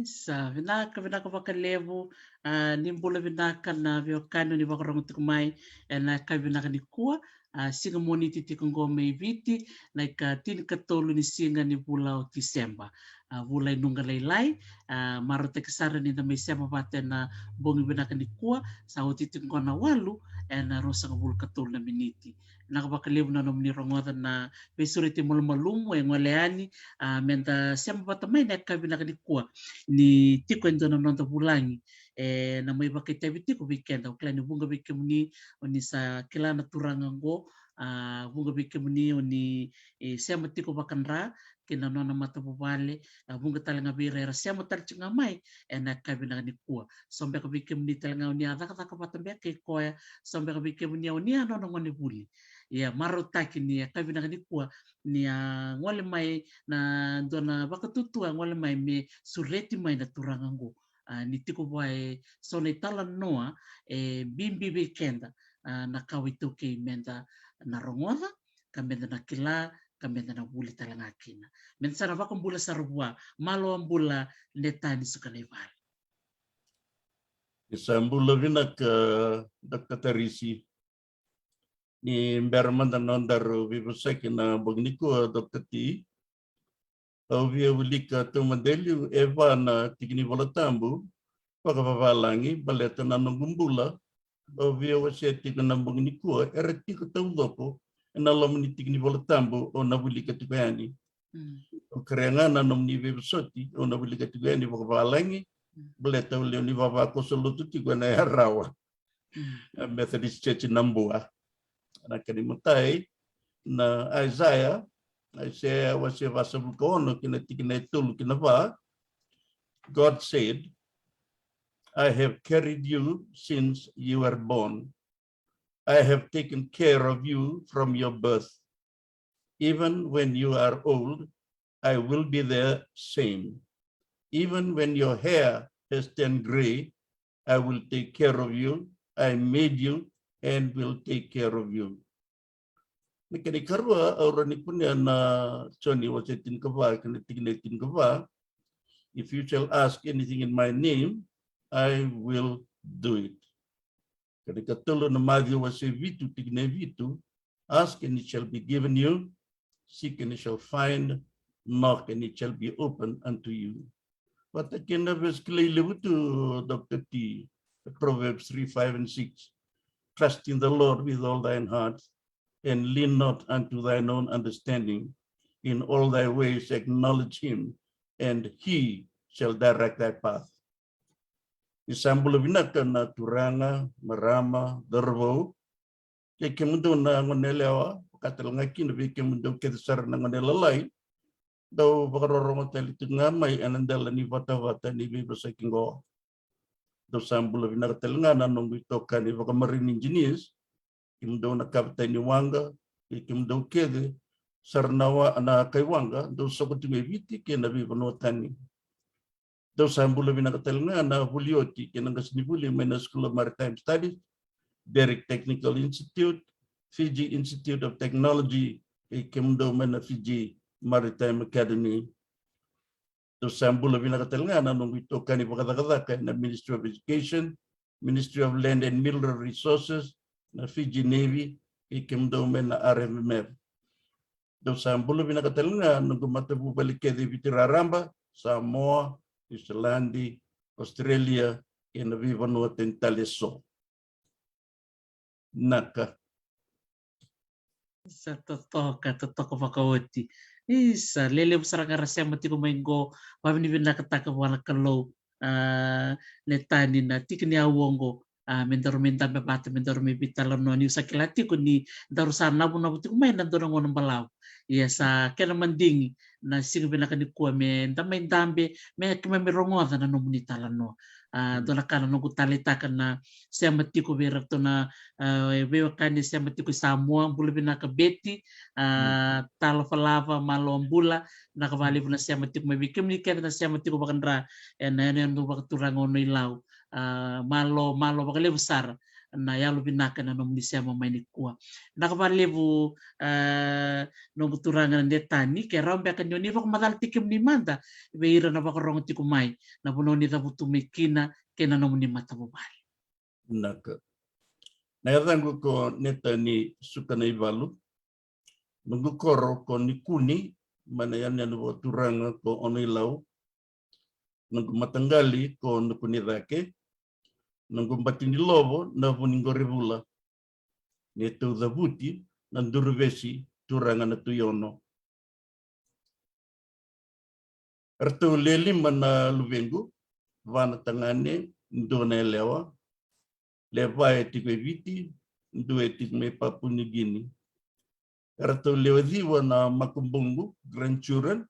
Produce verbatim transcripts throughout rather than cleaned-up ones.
Sa vinaka, vinaka vakalevu. A, ni bula vinaka na veiwekani ni vakarorogo tiko mai ena yakavi vinaka nikua. A, siga Moniti tiko qo mai Viti, na ika tinikatolu ni siga ni vula o Tiseba. A, vula i nuqa lailai. A, marautaki sara ni da mai sema vata ena bogi vinaka nikua. Sa oti tiko qo na walu ena ruasagavulu katolu na miniti. Vinaka vakalevu na nomuni rogoca na veisureti malumalumu e gole yani, a, meda sema vata mai na yakavi vinaka nikua, ni tiko e dua na noda vulagi e na mai vakaitavi tiko vei keda. Au kila ni vuqa vei kemuni o ni sa kila na turaga oqo, a, vuqa vei kemuni o ni, e, sema tiko vakadra kei na nona matavuvale, a, vuqa tale ga vei ira era sema tale tiko ga mai ena yakavi vinaka nikua. So beka vei kemuni tale ga o ni a cakacaka vata beka kei koya, so beka vei kemuni o ni a nona gonevuli. Ia, marautaki ni yakavi vinaka nikua ni a gole mai na dua na vakatutua, a gole mai me sureti mai na turaga oqo. A, ni tiko vua e so na italanoa e bibi vei keda, a, na kawa iTaukei meda na rogoca, ka meda na kila, ka meda na vuli tale ga kina. Meda sa na vakabula sara vua. Malo a bula, Netani Sukanaivalu. Ni sa bula vinaka, Doctor Tarisi. Ni bera mada na nodaru veivosaki na bogi nikua, Doctor T, au via wilika taumada e liu e va na tiki ni Vola Tabu vakavavalagi, baleta na noqu bula au via wasea tiko na bogi nikua era tiko taucoko ena loma ni tiki ni Vola Tabu au na wilika tiko yani. Mm. Au kerea ga na nomuni veivosoti au na wilika tiko yani vakavalagi, mm, baleta au lewe ni vavakoso lotu tiko ena yarawa. Mm. A Methodist Church Nabua. Na kena imatai, na Isaiah, Isaiah wase vasagavulu ka ono kei na tikina e tolu kei na va. God said, "I have carried you since you were born. I have taken care of you from your birth. Even when you are old, I will be the same. Even when your hair has turned gray, I will take care of you. I made you and will take care of you." Na kena ikarua, au rawa ni kunea na Joni wase tinikava kei na tikina e tinikava. "If you shall ask anything in my name, I will do it." Kena ikatolu na Maciu wase vitu tikina e vitu, "Ask and it shall be given you, seek and you shall find, knock and it shall be opened unto you." Vata kei na vesi kilai levu tu, Doctor T, Proverbs three, five and six. "Trust in the Lord with all thine heart, and lean not unto thine own understanding. In all thy ways acknowledge him, and he shall direct thy path." Ni sa bula vinaka na turaga, marama, cauravou, kei kemudou na goneyalewa, vaka tale ga kina vei kemudou kece sara na gonelalai dau vakarorogo tale tiko ga mai ena dela ni vatavata ni veivosaki qo. Dou sa bula vinaka tale ga na noqu itokani vakamarini, engineers, kemudou na kapitai ni waqa, kei kemudou kece sara na wa-, na kai waqa dou soko tiko e Viti kei na veivanua tani. Dou sa bula vinaka tale ga na vuli oti kei na qasenivuli mai na School of Maritime Studies, Berwick Technical Institute, Fiji Institute of Technology, kei kemudou mai na Fiji Maritime Academy. Dou sa bula vinaka tale ga na noqu itokani vakacakacaka ena Ministry of Education, Ministry of Land and Mineral Resources, na Fiji Navy, kei kemudou mai na R M M F. Dou sa bula vinaka tale ga noqu matavuvale kece e Viti raraba, Samoa, Niusiladi, Australia, kei na veivanua tani tale eso. Naka. Sa totoka, totoka vakaoti. Isa, lelevu sara ga ra sema tiko mai qo, vavinavinakataka vua na Kalou. A, Netani, na tiki ni aua oqo, a, me daru mai dabe vata, me daru mai veitalanoa, niu sa kila tiko ni daru sa navunavu tiko mai na dua na gauna balavu. Ia sa kena madigi na siga vinaka nikua me da mai dabe, me keimami rogoca na nomuni talanoa. A, dua na ka na noqu taleitaka na sema tiko vei iratou na, a, veiwekani sema tiko i Samoa, bula vinaka Beti, a, Talofa Lava, malo bula, vinaka vakalevu na sema tiko mai vei kemuni kece na sema tiko vakadra ena yanuyanu vakaturaga o Nailau. A, malo, malo vakalevu sara. na yalo vinaka ena nomuni sema mai nikua. Vinaka vakalevu, e, noqu turaga na Netani, ke rawa beka ni oni vakamacala tiko kemuni mada vei ira na vakarogo tiko mai, na vanua oni cavutu mai kina kei na nomuni matavuvale. Vinaka. Na yacaqu ko Netani Sukanaivalu. Noqu koro ko Nikuni, mai na yanuyanu vakaturaga ko Onoilau. Noqu mataqali ko Nukunicake. Noqu bati ni lovo na Vuniqorivula. Ni taucavuti na Duruvesi, turaga na Tui Ono. Eratou le lima na luvequ, va na tagane, dua na yalewa. Le va e tiko e Viti, dua e tiko mai Papua New Guinea. Eratou lewe ciwa na makubuqu, grandchildren.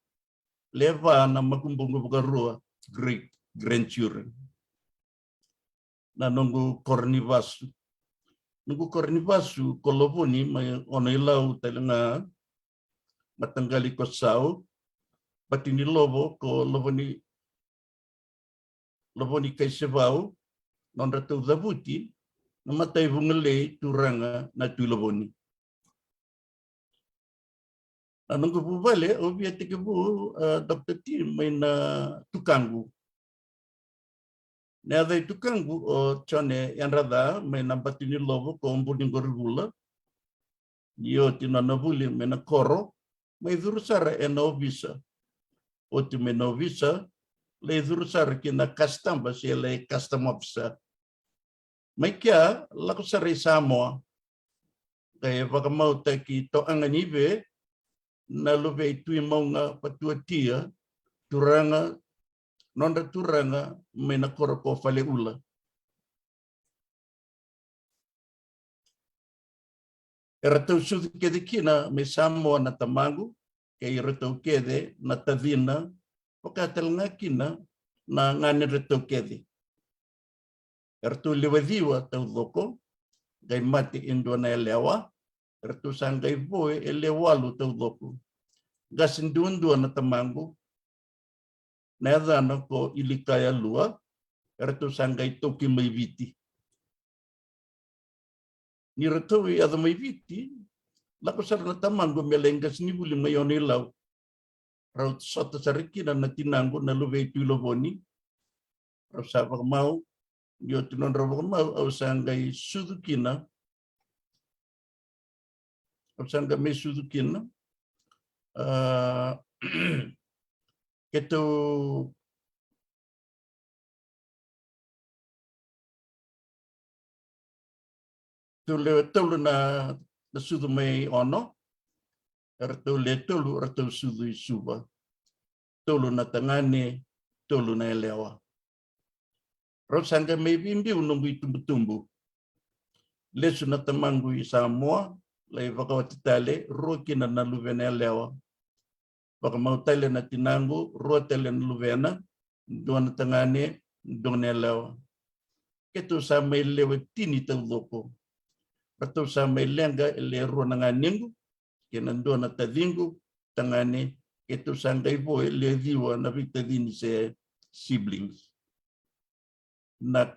Le va na makubuqu vakarua, great grandchildren. Na noqu koro ni vasu. Noqu koro ni vasu ko Lovoni mai Onoilau tale ga, mataqali ko Sau, bati ni lovo ko Lovoni, Lovoni Kaisevau, nodra taucavuti na Mataivugalei, turaga na Tui Lovoni. Na noqu vuvale, au via tekivu, e, Doctor T, mai na tukaqu. Na yaca i tukaqu o Jone Yadraca, mai na bati ni lovo ko Vuniqorivula. Ni oti nona vuli mai na koro, mai curu sara ena ovisa. Oti mai na ovisa, lai curu sara ki na kastaba, se lai custom officer. Mai kea, lako sara i Samoa. Qai vakamautaki Toaga ni Ve, na luve i Tui Mauga Vatuatia, turaga, nodra turaga mai na koro ko Faleula. Eratou sucu kece kina mai Samoa na tamaqu kei iratou kece na tacina, vaka tale ga kina na ganedratou kece. Eratou lewe ciwa taucoko, qai mate e dua na yalewa. Eratou sa qai voe e le walu taucoko. Qase duadua na tamaqu, na yacana ko Ilikaya Lua. Eratou sa qai toki mai Viti. Ni ratou yaco mai Viti, lako sara na tamaqu me lai qasenivuli mai Onoilau. Rau sota sara kina na tinaqu na luve i Tui Lovoni. Rau sa vakamau, ni oti nodrau vakamau, au sa qai sucu kina. Au sa qai mai sucu kina. A, keitou Tou lewe tolu na, na sucu mai Ono. Eratou le tolu, eratou sucu i Suva. Tolu na tagane, tolu na yalewa. Rau sa qai mai veibiu noqu itubutubu. Lesu na tamaqu i Samoa, lai vakawati tale, rua kina na luvena yalewa. Vakamau tale na tinaqu, rua tale na luvena, dua na tagane, dua na yalewa. Keitou sa mai lewe tini taucoko. Ratou sa mai leqa e le rua na ganequ kei na dua na taciqu tagane, keitou sa qai vo e le ciwa na veitacini se siblings. Nak.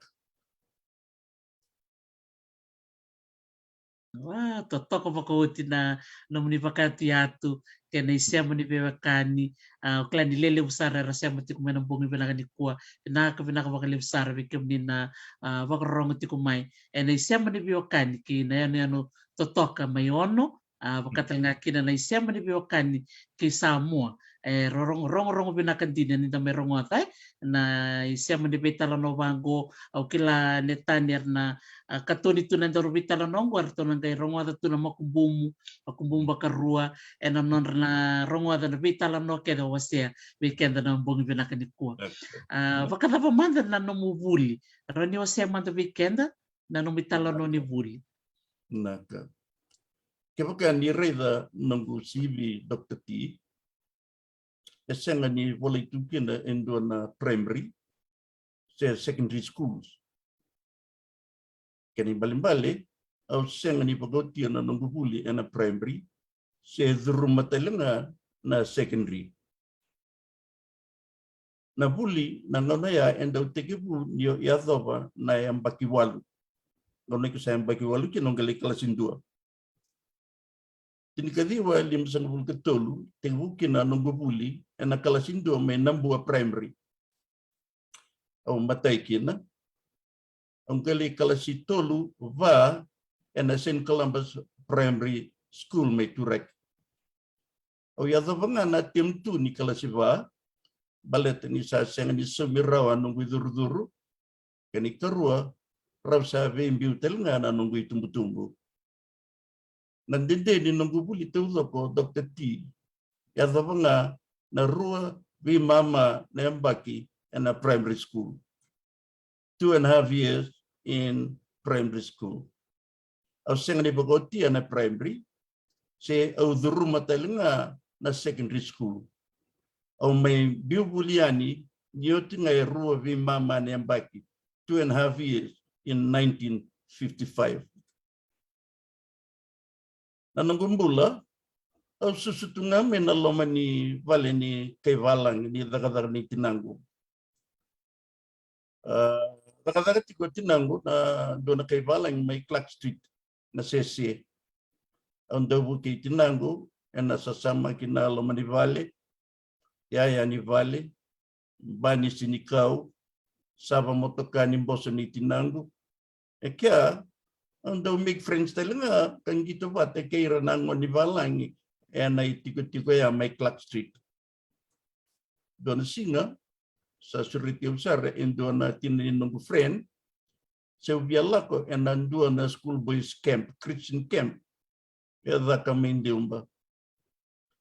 Wa, totoka vakaoti na nomuni vakayatuyatu kei na isema ni veiwekani. A, o kila ni lelevu sara era sema tiko mai na bogi vinaka nikua. Vinaka, vinaka vakalevu sara vei kemuni na, a, vakarorogo tiko mai ena isema ni veiwekani kei na yanuyanu totoka mai Ono. A, vakatalega kina na isema ni veiwekani kei Samoa. E, rorogo, rogorogo vinaka dina ni da mai rogoca, e, na isema ni veitalanoa vaqo. Au kila Netani era na, a, katoni tu na daru veitalanoa qo, eratou na qai rogoca tu na makubumu, makubumu vakarua, ena nodra na rogoca na veitalanoa kece o wasea vei keda na bogi vinaka nikua. A, vakacava mada na nomu vuli? Rawa ni wasea mada vei keda na nomu italanoa ni vuli. Naka. Kevaka ni raica noqu C V, Doctor T, e sega ni volai tu kina e dua na primary se secondary schools. Kena ibalebale, au sega ni vakaotia na noqu vuli ena primary, se curuma tale ga na secondary. Na vuli na gauna ya e dau tekivu ni o yacova na yabaki walu. Au na qai sa yabaki walu kina, au qai lai kalasi dua. Tinikaciwa limasagavulu ka tolu, tekivu kina na noqu vuli ena kalasi dua mai Nabua Primary. Au matai kina. Au qai lai kalasi tolu, va, ena Saint Columba's Primary School mai Turaki. Au yacova ga na term two ni kalasi va, baleta ni sa sega ni saumi rawa na noqu icurucuru. Kena ikarua, rau sa veibiu tale ga na noqu itubutubu. Na dede ni noqu vuli taucoko, Doctor T, yacova ga na rua veimama na yabaki ena primary school. Two and a half years in primary school. Au sega ni vakaotia na primary, se au curuma tale ga na secondary school. Au mai biu vuli yani ni oti ga e rua veimama na yabaki, two and a half years, in nineteen fifty-five. Na noqu bula, au susu tu ga mai na loma ni vale ni kai valagi ni cakacaka nei tinaqu. A, cakacaka tiko o tinaqu na dua na kai valagi mai Clark Street, na sese. Au dau vukei tinaqu ena sasamaki na loma ni vale, yaya ni vale, ba ni senikau, sava motoka ni boso nei tinaqu. E kea, au dau make friends tale ga ka qito vata kei ira na gone ni valagi ena itikotiko ya mai Clark Street. Dua na siga, sa sureti au sara e dua na tina ni noqu friend, se au via lako ena dua na school boys camp, Christian camp, e caka mai Deuba.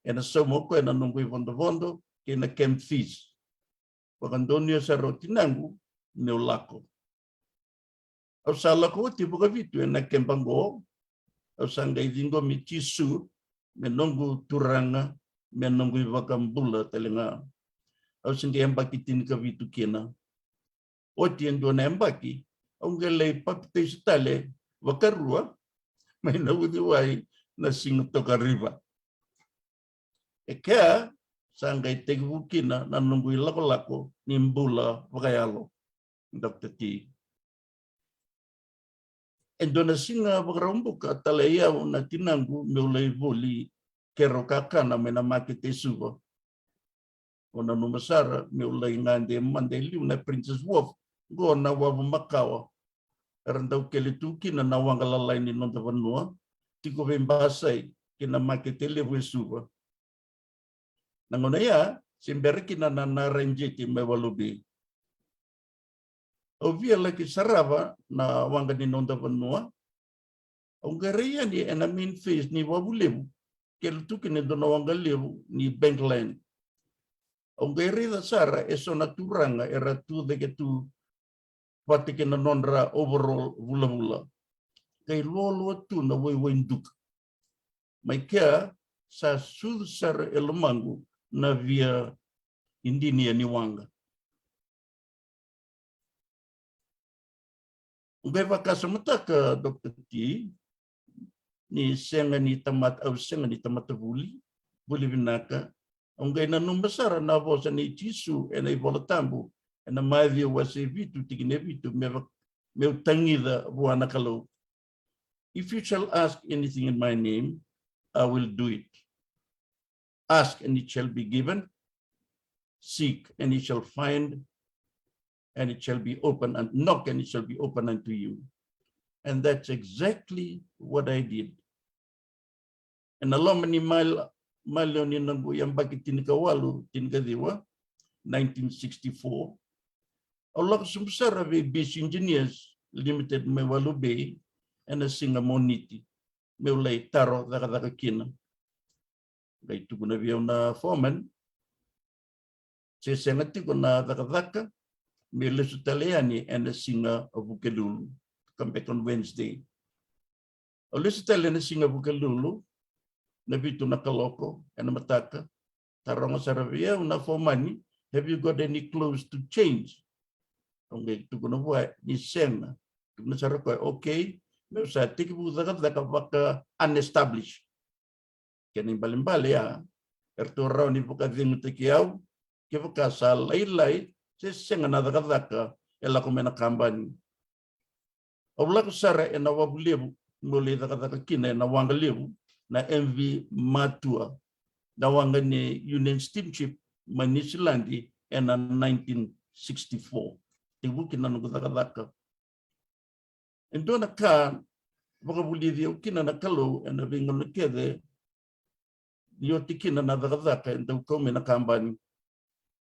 Ena sauma o koya na noqu ivodovodo kei na camp fees. Vakadonuya sara o tinaqu meu lako. Au sa lako oti vakavitu ena keba qo. Au sa qai ciqomi Jisu me noqu Turaga, me noqu iVakabula tale ga. Au se qai yabaki tinikavitu kina. Oti e dua na yabaki, au qai lai papitaiso tale vakarua mai na uciwai na Sigatoka River. E kea sa qai tekivu kina na noqu ilakolako ni bula vakayalo, Doctor T. E dua na siga Vakaraubuka, talai au na tinaqu meu lai voli kero kakana mai na makete e Suva. Au nanuma sara meu lai gade mada e liu na Princes Wharf, qo na wavu makawa era dau kele tu kina na waqa lalai ni noda vanua, tiko vei Basai kei na makete levu e Suva. Na gauna ya se bera kina na Narain Jetty mai Walubi. Au via laki sarava na waqa ni noda vanua. Au qai rai yani ena main face ni wavu levu, kele tu kina e dua na waqa levu ni Bankland. Au qai raica sara eso na turaga era tu cake tu vata kei na nodra overall vulavula. Qai loaloa tu na waiwai duka. Mai kea sa sucu sara e lomaqu na via idinia ni waqa. Au qai vakasamataka, Doctor T, ni sega ni tamata, au sega ni tamata vuli, vuli vinaka. Au qai nanuma sara na vosa nei Jisu ena iVola Tabu, ena Maciu wase vitu tikina e vitu, me va-, meu tagica vua na Kalou. If you shall ask anything in my name, I will do it. Ask and it shall be given. Seek and you shall find. And it shall be open, and knock and it shall be open unto you. And that's exactly what I did. Ena loma ni maliwa ni noqu yabaki tinikawalu, tinikaciwa, nineteen sixty-four, au lako sobu sara vei Base Engineers Limited mai Walu Bay ena siga Moniti, meu lai taro cakacaka kina. Qai tukuna vei au na foreman, se sega tiko na cakacaka, me lesu tale yani ena siga Vukelulu, come back on Wednesday. Au lesu tale ena siga Vukelulu, na vitu na kaloko ena mataka. Taroga sara vei au na foreman, have you got any clothes to change? Au qai tukuna vua ni sega. Tukuna sara o koya, okay, meu sa tekivu cakacaka vaka unestablished. Kena ibalebale ya, eratou rawa ni vakacegutaki au kevaka sa lailai se sega na cakacaka e lako mai na kabani. Au lako sara ena wavu levu meu lai cakacaka kina ena waqa levu na M V Matua, na waqa ni Union Steamship mai Niu Siladi, ena nineteen sixty-four. Tekivu kina noqu cakacaka. E dua na ka vakavulici au kina na Kalou ena veigauna kece ni oti kina na cakacaka e dau kau mai na kabani.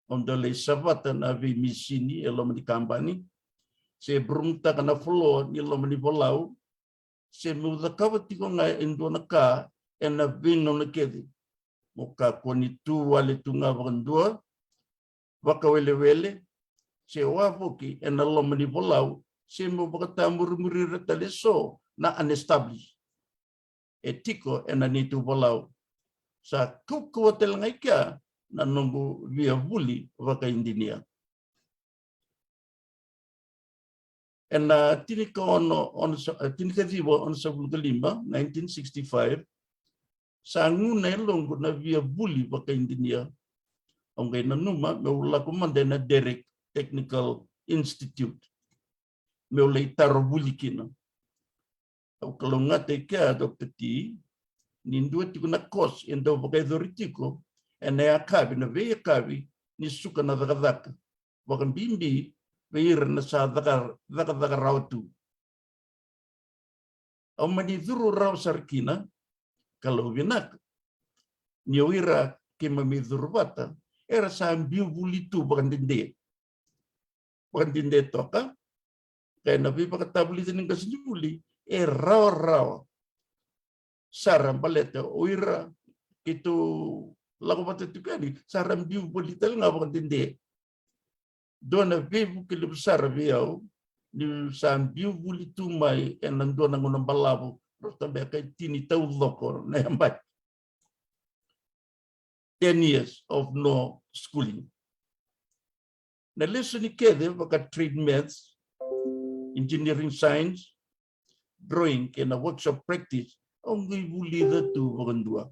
Au dau lai savata na veimisini e loma ni kabani, se burumutaka na floor ni loma ni volau, se meu cakava tiko ga e dua na ka ena veigauna kece. Mo kakua ni tu wale tu ga vakadua, vakawelewele, se wavoki ena loma ni volau, se meu vakatamurimuri ira tale eso na unestablished e tiko ena neitou volau. Sa kaukauwa tale ga i kea na noqu via vuli vakainjinia. Ena tinikaono, ono sa-, eh, tinikaciwa onosagavulu ka lima, nineteen sixty-five, sa gu na yaloqu na via vuli vakainjinia. Au qai nanuma meu lako mada ena Derek Technical Institute meu lai taro vuli kina. Au kalougata e kea, Doctor T, ni dua tiko na course e dau vakayacori tiko ena yakavi, na veiyakavi ni suka na cakacaka, vakabibi vei ira na sa caka, cakacaka rawa tu. Au mani curu rawa sara kina, Kalou vinaka, ni o ira keimami curu vata era sa biu vuli tu vakadede. Vakadede toka, kei na veivakatavulici ni qasenivuli e rawarawa sara, baleta o ira keitou lako vata tiko yani sa ra biu vuli tale ga vakadede. Dua na veivuke levu sara vei au niu sa biu vuli tu mai ena dua na gauna balavu, rauta beka e tini taucoko na yabaki. Ten years of no schooling. Na lesoni kece vaka trade maths, engineering science, drawing kei na workshop practice, au qai vulica tu vakadua.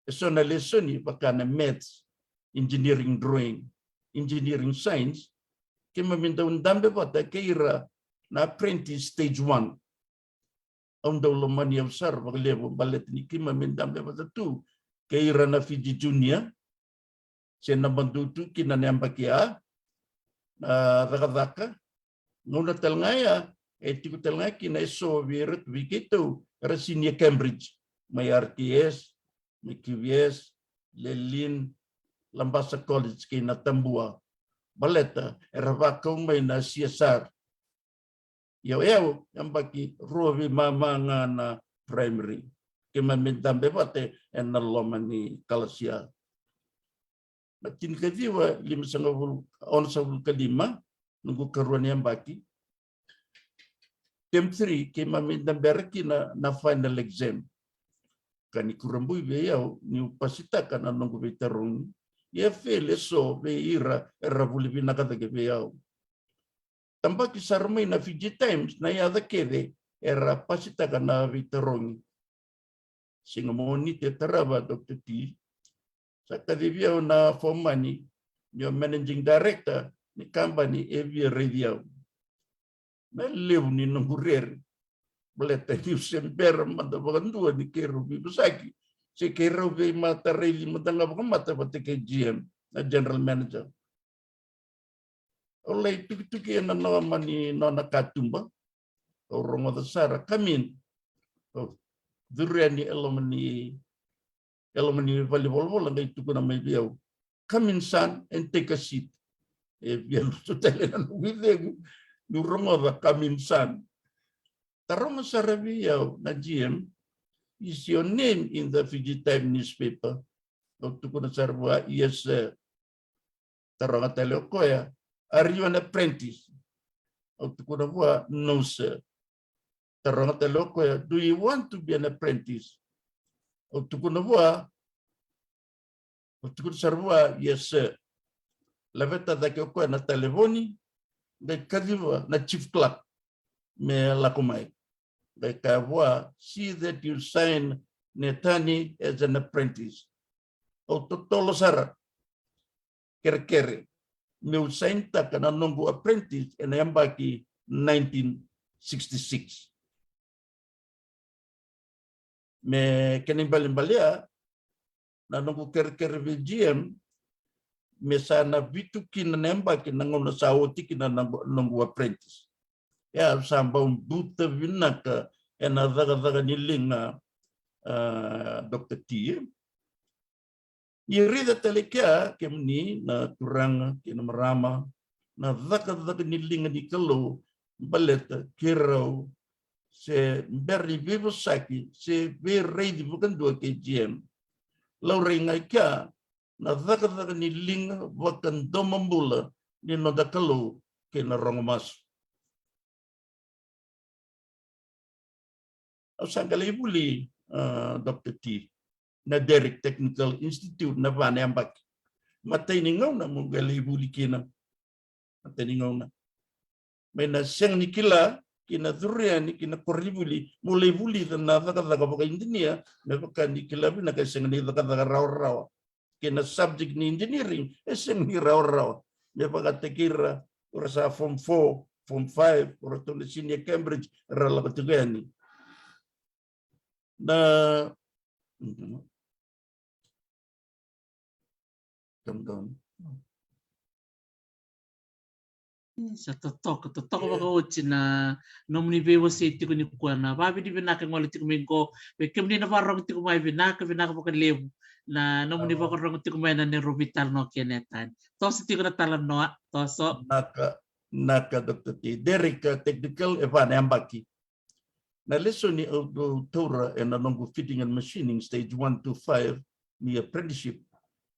Eso na lesoni vaka na maths, engineering drawing, engineering science, keimami dau dabe vata kei ira na apprentice stage one. Au dau lomani au sara vakalevu baleta ni keimami dabe vata tu kei ira na Fiji Junior, se na madua tu kina na yabaki ya, na cakacaka. Gauna tale ga ya e tiko tale ga kina eso vei ira tu vei keitou era senior Cambridge, mai R T S, mai Q V S, Lelean, Labasa College kei na Tabua. Baleta era vakau mai na C S R. Ia o yau, yabaki rua veimama ga na primary. Keimami dabe vata ena loma ni kalasi ya. Na tinikaciwa limasagavulu, onosagavulu ka lima, noqu karua ni yabaki. Term three, keimami dabe kina na final exam. Ka ni kurabui vei au niu pasitaka na noqu veitarogi. Ia fail eso vei ira era vuli vinaka cake vei au. Tabaki sara mai na Fiji Times na yaca kece era pasitaka na veitarogi. Siga Moniti e tarava, Doctor T, sa kacivi au na fomani ni o managing director ni kabani e via raici au. Na levu ni noqu rere, baleta niu se bera mada vakadua ni keirau veivosaki, se keirau veimatarai mada ga vakamata vata kei G M, na general manager. Au lai tukituki ena loma ni nona katuba. Au rogoca sara, "Come in." Au curu yani e loma ni, e loma ni valenivolavola, qai tukuna mai vei au, "Come in, son, and take a seat." E via lutu tale na noqu icegu niu rogoca, "Come in, son." Taroga sara vei au na G M, "Is your name in the Fiji Times newspaper?" Au tukuna sara vua, "Yes, sir." Taroga tale o koya, "Are you an apprentice?" Au tukuna vua, "No, sir." Taroga tale o koya, "Do you want to be an apprentice?" Au tukuna vua, au tukuna sara vua, "Yes, sir." Laveta cake o koya na talevoni, qai kaciva na chief clerk me lako mai. Qai kaya vua, "See that you sign Netani as an apprentice." Au totolo sara, kerekere meu sainitaka na noqu apprentice ena yabaki nineteen sixty-six. Me kena ibalebale ya, na noqu kerekere vei G M, me sa na vitu kina na yabaki na gauna sa oti kina na noqu, noqu apprentice. Ia, au sa bau buta vinaka ena cakacaka ni liga, ah, Doctor T. Ni raica tale kea, kemuni na turaga kei na marama, na cakacaka ni liga ni Kalou, baleta keirau se bera ni veivosaki se veiraici vakadua kei G M. Laurai ga i kea na cakacaka ni liga vakadomobula ni noda Kalou kei na rogo masu. Au sa qai lai vuli, ah, Doctor T, na Derrick Technical Institute na va na yabaki. Matai ni gauna meu qai lai vuli kina. Matai ni gauna. Mai na sega ni kila, kina curu yani kina koronivuli, meu lai vulica na cakacaka vakainjinia, me vaka ni kila vinaka e sega ni cakacaka rawarawa. Kei na subject ni engineering, e sega ni rawarawa. Me vakataki ira, o ira sa form four, form five, o iratou na senior Cambridge, era lako tiko yani. Na, come down. Sa totoka, totoka vakaoti na nomuni veiwasei tiko nikua, na vakavinavinaka e gole tiko mai qo. Vei kemuni na vakarorogo tiko mai, vinaka, vinaka vakalevu na nomuni vakarorogo tiko mai na neirau veitalanoa kei na tani. Toso tiko na talanoa, toso. Naka, naka, Doctor T. Derrick, ah, technical, e va na yabaki. Na lesoni au dau taura ena noqu fitting and machining stage one to five ni apprenticeship,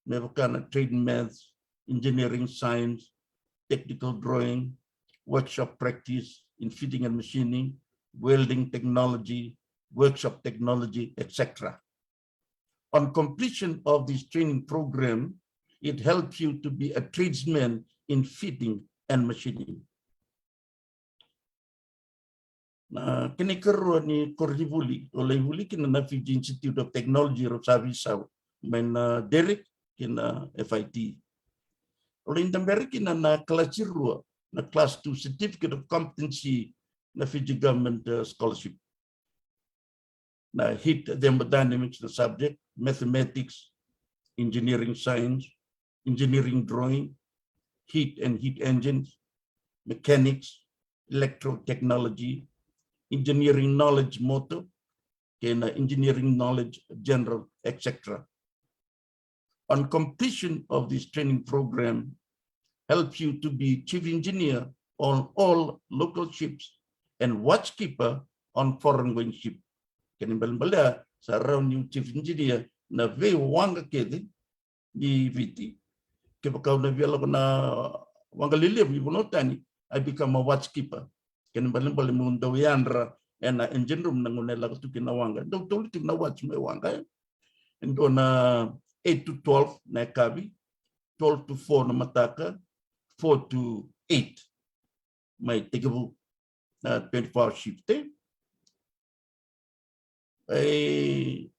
me vaka na trade maths, engineering science, technical drawing, workshop practice in fitting and machining, welding technology, workshop technology, et cetera. On completion of this training program, it helps you to be a tradesman in fitting and machining. Na kena ikarua ni koronivuli au lai vuli kina na Fiji Institute of Technology, rau sa veisau mai na Derrick kei na F I T. Au lai dabera kina na kalasi rua, na class two Certificate of Competency, na Fiji Government, uh, scholarship. Na heat thermodynamics na subject, mathematics, engineering science, engineering drawing, heat and heat engines, mechanics, electrotechnology, engineering knowledge motor, kei na engineering knowledge general, et cetera. On completion of this training program, helps you to be chief engineer on all local ships and watchkeeper on foreign going ship. Kena ibalebale sa rawa niu chief engineer na veiwaqa kece ni Viti. Kevaka au na via lako na waqa lelevu ni vanua tani, I become a watchkeeper. Kena ibalebale meu dau yadra ena engine room na gauna e lako tu kina na waqa. Dau tolu tiko na watch mai waqa, e. E dua na eight to twelve na yakavi, twelve to four na mataka, four to eight mai tekivu, na twenty-four hour shift, e. E,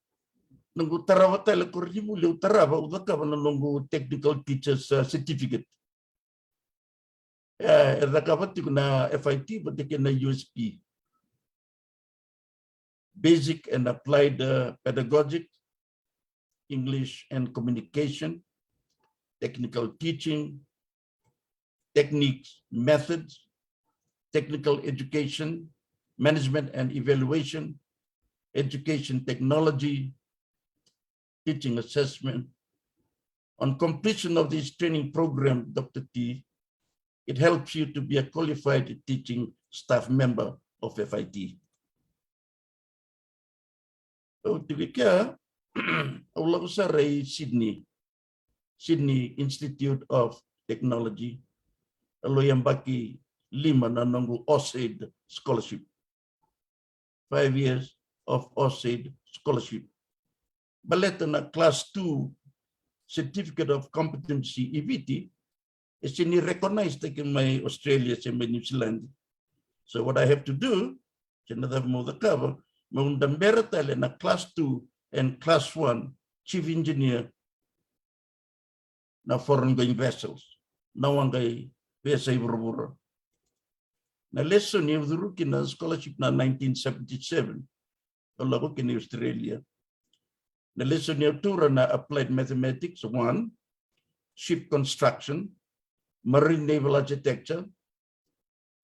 noqu tarava tale koronivuli au tarava, au cakava na noqu technical teachers, uh, certificate. E, e cakava tiko na F I T vata kei na U S P. Basic and applied, uh, pedagogic, English and communication, technical teaching, techniques, methods, technical education, management and evaluation, education technology, teaching assessment. On completion of this training program, Doctor T, it helps you to be a qualified teaching staff member of F I T. Au tiko i kea, au lako sara i Sydney, Sydney Institute of Technology. Au lai yabaki lima na noqu AusAID scholarship. Five years of AusAID scholarship. Baleta na class two Certificate of Competency i Viti, e sega ni recognize taki mai Australia se mai New Zealand. So what I have to do, se na cava meu cakava, meu dabera tale na class two and class one chief engineer na foreign going vessels, na waqa i veiyasai vuravura. Na lesoni au curu kina na scholarship na nineteen seventy-seven, au lako kina i Australia. Na lesoni au taura na applied mathematics one, ship construction, marine naval architecture,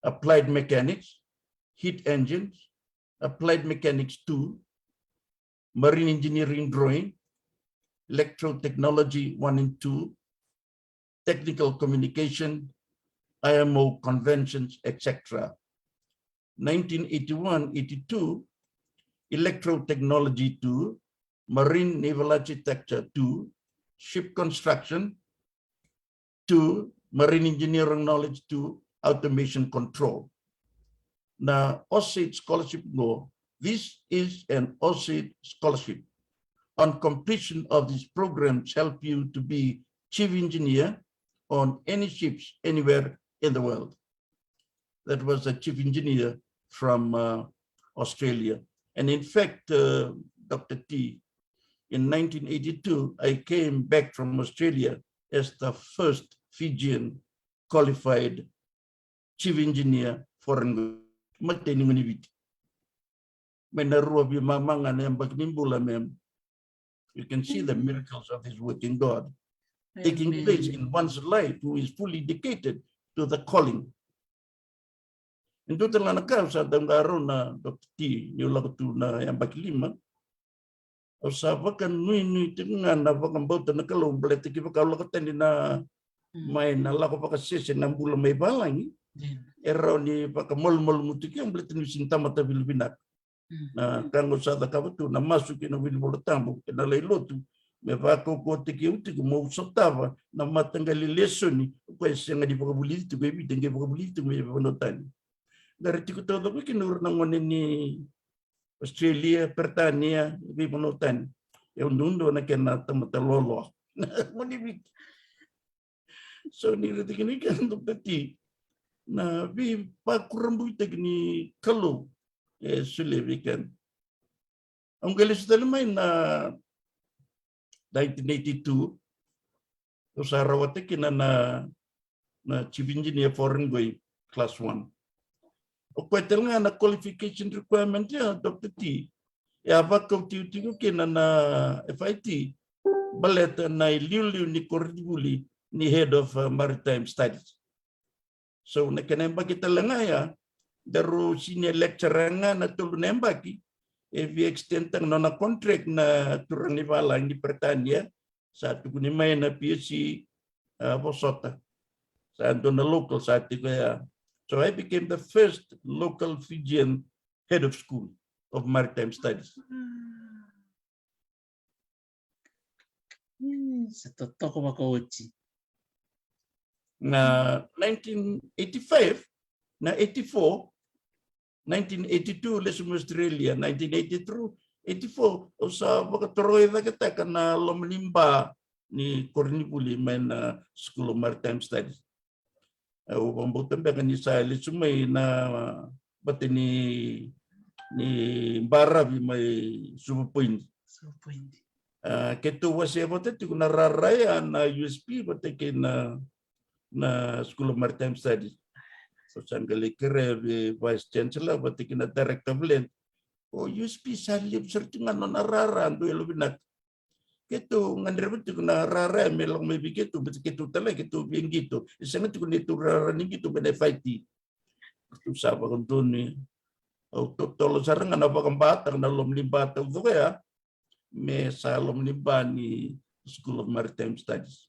applied mechanics, heat engines, applied mechanics two, marine engineering drawing, electrotechnology one and two, technical communication, I M O conventions, et cetera. Nineteen eighty-one eighty-two, electrotechnology two, marine naval architecture two, ship construction two, marine engineering knowledge two, automation control. Na AUSAID scholarship qo, this is an AUSAID scholarship. On completion of these programs, help you to be chief engineer on any ships anywhere in the world. That was a chief engineer from uh, Australia. And in fact, uh, Doctor T, in nineteen eighty-two, I came back from Australia as the first Fijian qualified chief engineer foreign government. Mai na rua veimama ga na yabaki ni bula, ma'am. You can see the miracles of this working God taking place in one's life who is fully dedicated to the calling. E dua tale ga na ka au sa dau qarauna, Doctor T, niu lako tu na yabaki lima. Au sa vakanuinui tiko ga na vakabauta na Kalou baleta kevaka au lako tani na mai na lako vakasese na bula mai valagi, e rawa ni vakamalumalumu tiko au baleta niu sega ni tamata vilivinaka. Na ka qo sa cakava tu na masu kei na wili Vola Tabu kei na lai lotu me vakaukauwataki au tiko meu sotava na mataqali lesoni o koya e sega ni vakavulici tiko e Viti, e qai vakavulici tiko mai vanua tani. Qai ra tiko taucoko kina o ira na gone ni Australia, Peritania, veivanua tani. E duadua na kena tamata loaloa na gone Viti. So ni raica kina i kena, Doctor T, na veivakurabuitaki ni Kalou e solia vei keda. Au qai lesu tale mai na nineteen eighty-two, au sa rawata kina na, na chief engineer foreign going class one. O koya tale ga na qualification requirement ya, Doctor T, e a vakautiko tiko kina na F I T baleta na iliuliu ni koronivuli ni Head of uh, Maritime Studies. So na kena yabaki tale ga ya, daru senior lecturer ga na tolu na yabaki, e via extend taka nona contract na turaga ni valagi ni Peritania, sa tukuni mai na P S C, uh, vosota. Sa dua na local sa tiko ya. So I became the first local Fijian head of school of maritime studies. Sa totoka vakaoti. Na nineteen eighty-five, na eighty-four, nineteen eighty-two lesu mai Australia, nineteen eighty-three, eighty-four, au sa vakatoroicaketaka na loma ni ba ni koronivuli mai na School of Maritime Studies. Au vakabauta beka ni sa lesu mai na bati ni, ni baravi mai Suva Point. Suva Point. Uh, keitou wasea vata tiko na rara ya na U S P vata kei na, na School of Maritime Studies. So sa qai lai kerea vei Vice Chancellor vata kei na Director of Land. O U S P sa levu sara tiko ga nona rara, dou yalovinaka. Keitou gadreva tiko na rara me lako mai vei keitou, baleta keitou tale keitou via qito. E sega tiko ni tou rara ni qito mai na F I T. Keitou sa vakadonui. Au totolo sara ga na vakabataka na loma ni ba taucoko ya me sa loma ni ba ni School of Maritime Studies.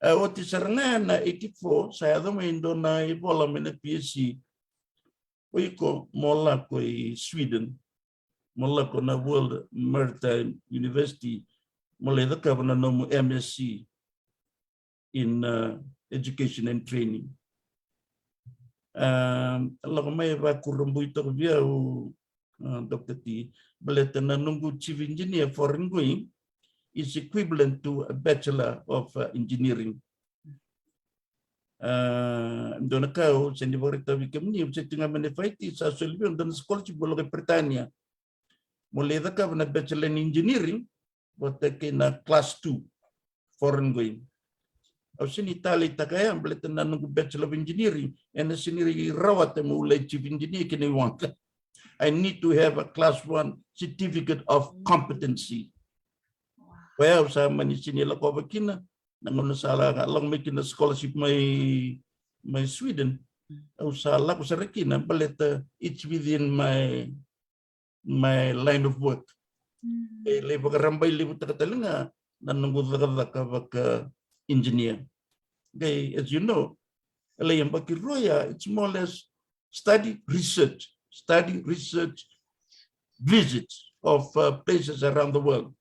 E oti sara ga na eighty-four, sa yaco mai e dua na ivola mai na P S C. O iko mo lako i Sweden, mo lako na World Maritime University, mo lai cakava na nomu M S C in uh, education and training. Um, lako mai e vakurabui toka vei au, uh, Doctor T, baleta na noqu chief engineer foreign going is equivalent to a bachelor of uh, engineering. Uh, dua na ka au sega ni vakaraitaka vei kemuni, au se tiko ga mai na F I T, sa soli vei au dua na scholarship mo lako i Peritania. Mo lai cakava na bachelor in engineering vata kei na class two foreign going. Au sega ni taleitaka ya baleta na noqu Bachelor of Engineering ena sega ni rawata meu lai chief engineer ki na iwaqa. I need to have a class one certificate of competency. Koya au sa mani sega ni lakova kina na gauna sa lako mai kina scholarship mai, mai Sweden. Au sa lako sara kina baleta it's within my, my line of work. E lai vakarabailevutaka tale ga na noqu cakacaka vaka engineer. Qai, as you know, e lai yabaki rua ya, it's more or less study, research, study, research, visits of uh, places around the world.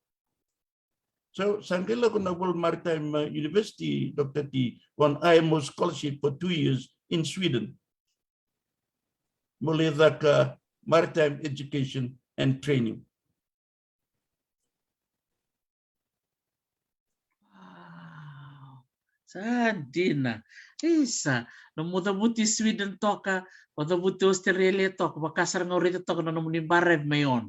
So sa qai lako na World Maritime uh, University, Doctor T, on I M O scholarship for two years in Sweden. Mo lai caka maritime education and training. Sa dina. Isa, nomu cavuti Sweden toka, o cavuti Australia toka, vaka sara ga o raica toka na nomuni baravi mai on.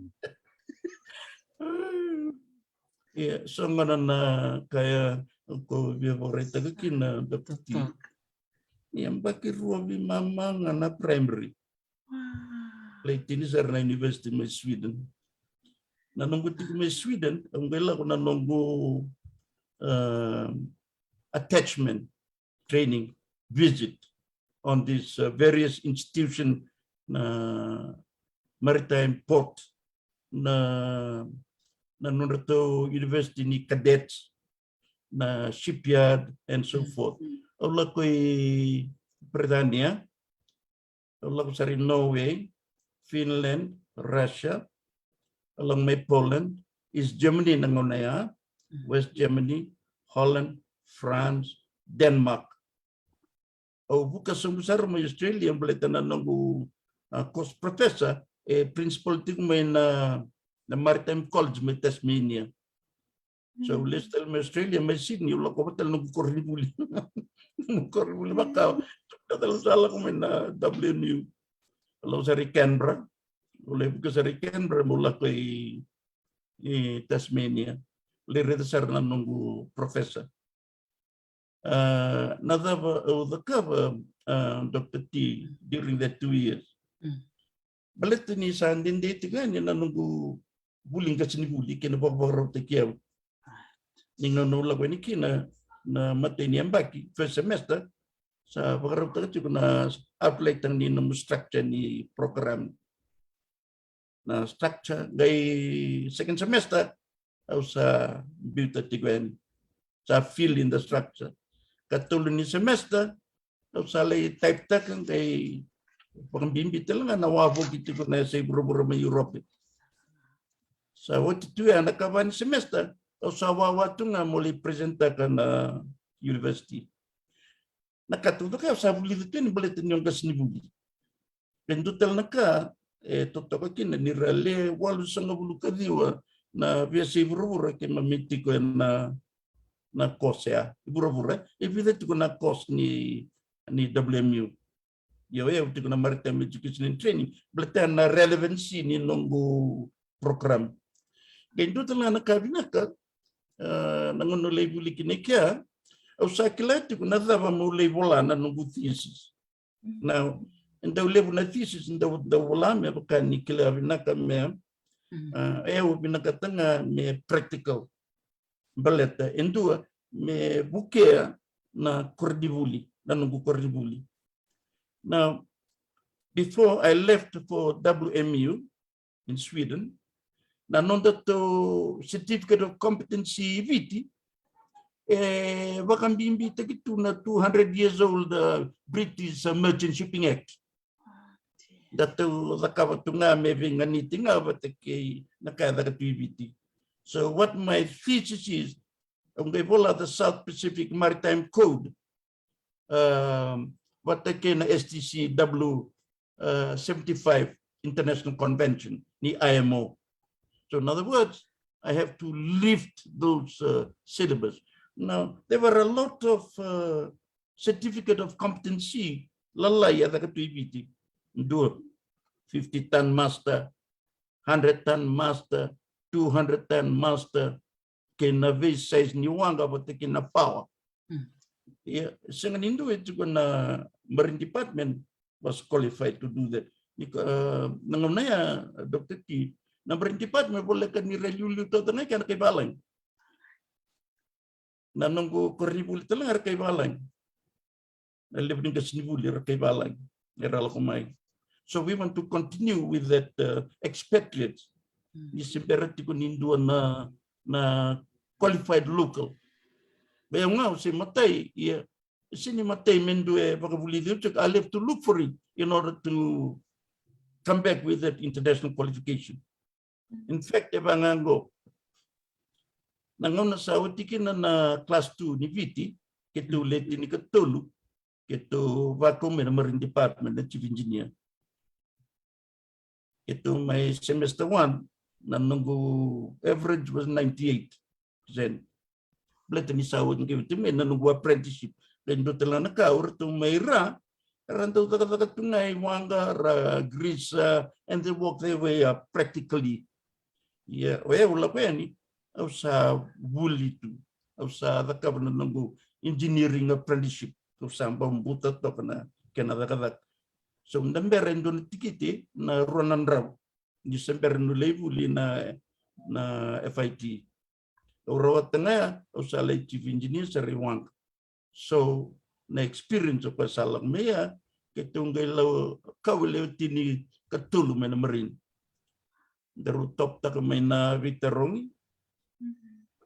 Ia, so gona na kaya ko via vakaraitaka kina Doctor T. Ia, baki rua veimama ga na primary. Lai tini sara na university mai Sweden. Na noqu tiko mai Sweden, au qai lako na noqu uh, attachment training visit on this uh, various institution, na maritime port, na, na nodratou university ni cadets, na shipyard and so forth. Au lako i Britania, au lako sara i Norway, Finland, Russia, au lako mai Poland, East Germany na gauna ya, West Germany, Holland, France, Denmark. Au vuka sobu sara mai Australia baleta na noqu uh, course professor e principal tiko mai na, na Maritime College mai Tasmania. So au lesu tale mai Australia mai Sydney, au lako vata tale noqu koronivuli. Noqu koronivuli vaka. Au tale sa lako mai na W M U. Au lako sara i Canberra. Au lai vuka sara i Canberra meu lako i, i Tasmania. Lai raica sara na noqu professor. Uh, na cava au cakava uh, Doctor T during that two years? Baleta ni sa dede tiko yani na noqu vuli qasenivuli kei na vakavakarautaki au. Ni gauna au lako yani kina na matai ni yabaki, first semester, sa vakarautaka tiko na apply taka ni nomu structure ni program. Na structure, qai second semester au sa biuta tiko yani, sa fill in the structure. Katolu ni semester au sa lai type taka, qai vakabibi tale ga na wavoki tiko na yasai vuravura mai Europe. Sa oti tu ya na ikava ni semester au sa wawa tu ga mo lai present taka na university. Na ka taucoko au sa vulica tu yani baleta ni o qasenivuli. Ke dua tale na ka e totoka kina ni ra le walusagavulu ka ciwa na veiyasai vuravura keimami tiko ena, na course ya i vuravura, e vica tiko na course ni, ni W M U. Io, au tiko na Maritime Education and Training baleta na relevancy ni noqu program. Ke dua tale ga na ka vinaka, uh, na gauna au lai vuli kina i kea, au sa kila tiko na cava meu lai vola na noqu thesis. Na, e dau levu na thesis e dau, dau vola me vaka ni kila vinaka me, uh, e au vinakata ga me practical. Baleta e dua me vukea na koronivuli, na noqu koronivuli. Now, before I left for W M U in Sweden, na nodatou Certificate of Competency i Viti e vakabibitaki tu na two hundred years old uh, British uh, Merchant Shipping Act. Datou cakava tu ga me veiganiti ga vata kei na ka e caka tu i Viti. So what my thesis is, au qai vola the South Pacific Maritime Code, um, vata kei na S T C W uh, seventy-five International Convention ni I M O. So in other words, I have to lift those uh, syllabus. Now, there were a lot of uh, certificate of competency lalai a caka tu i Viti. Dua, fifty ton master, hundred ton master, two hundred ton master, kei na veisize ni waqa vata kei na power. Mm. Ia, sega ni dua e tiko na marine department was qualified to do that. Ni ka, ah, na gauna ya, Doctor T, na marine department voleka ni ra liuliu tauta ga i kea na kai valagi. Na noqu koronivuli tale ga era kai valagi. Na levu ni qasenivuli era kai valagi, era lako mai. So we want to continue with that, uh, expatriates. Ni se bera tiko ni dua na, na qualified local. Vei au ga au se matai, ia, se ni matai me dua e vakavulici au tiko, I'll have to look for it in order to come back with that international qualification. In fact, e vaka ga qo, na gauna sa oti kina na class two ni Viti, keitou le tinikatolu, keitou vakau mai na marine department na chief engineer. Keitou mai semester one, na noqu average was ninety-eight percent. Baleta ni sa oti qai vata mai na noqu apprenticeship. Qai dua tale ga na ka, o ratou mai Ra, era dau cakacaka tu ga i waqa, ra grease, uh, and they work their way up practically. Ia, o yau lako yani, au sa vuli tu. Au sa cakava na noqu engineering apprenticeship. Au sa bau buta toka na kena cakacaka. So, da bera e dua na tikite na rua na drau. Ni se bera niu lai vuli na, na F I T. Au rawata ga ya, au sa lai chief engineer sara i waqa. So, na experience o koya sa lako mai ya, keitou qai lau kau e lewe tinikatolu mai na marine. Daru top taka mai na veitarogi.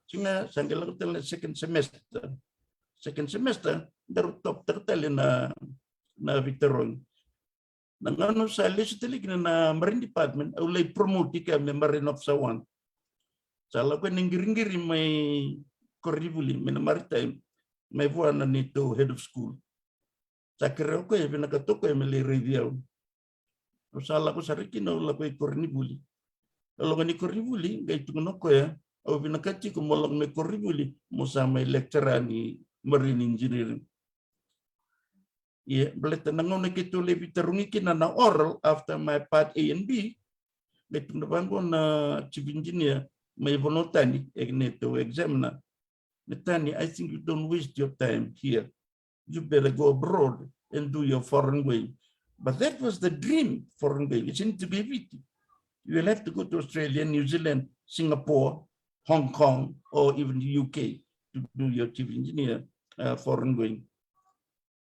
Siga, sa qai lako tale na second semester. Second semester, daru top taka tale na, na veitarogi. Na gauna sa lesu tale kina na marine department, au lai promote i kea me marine officer one. Sa lako na qiriqiri mai koronivuli, mai na maritime, mai vua na neitou head of school. Sa kerea o koya, vinakata o koya me lai raici au. Au sa lako sara kina, au lako i koronivuli. Au lako i koronivuli, qai tukuna o koya, au vinakata tiko mo lako mai koronivuli, mo sa mai lecturer ni marine engineering. Ia, baleta na gauna keitou lai veitarogi kina na oral after my part A and B, qai tukuna vaqo na chief engineer mai vanua tani, e neitou examiner. Matani, I think you don't waste your time here. You better go abroad and do your foreign going. But that was the dream, foreign going. It's in Viti. You will have to go to Australia, New Zealand, Singapore, Hong Kong, or even the U K to do your chief engineer, uh, foreign going.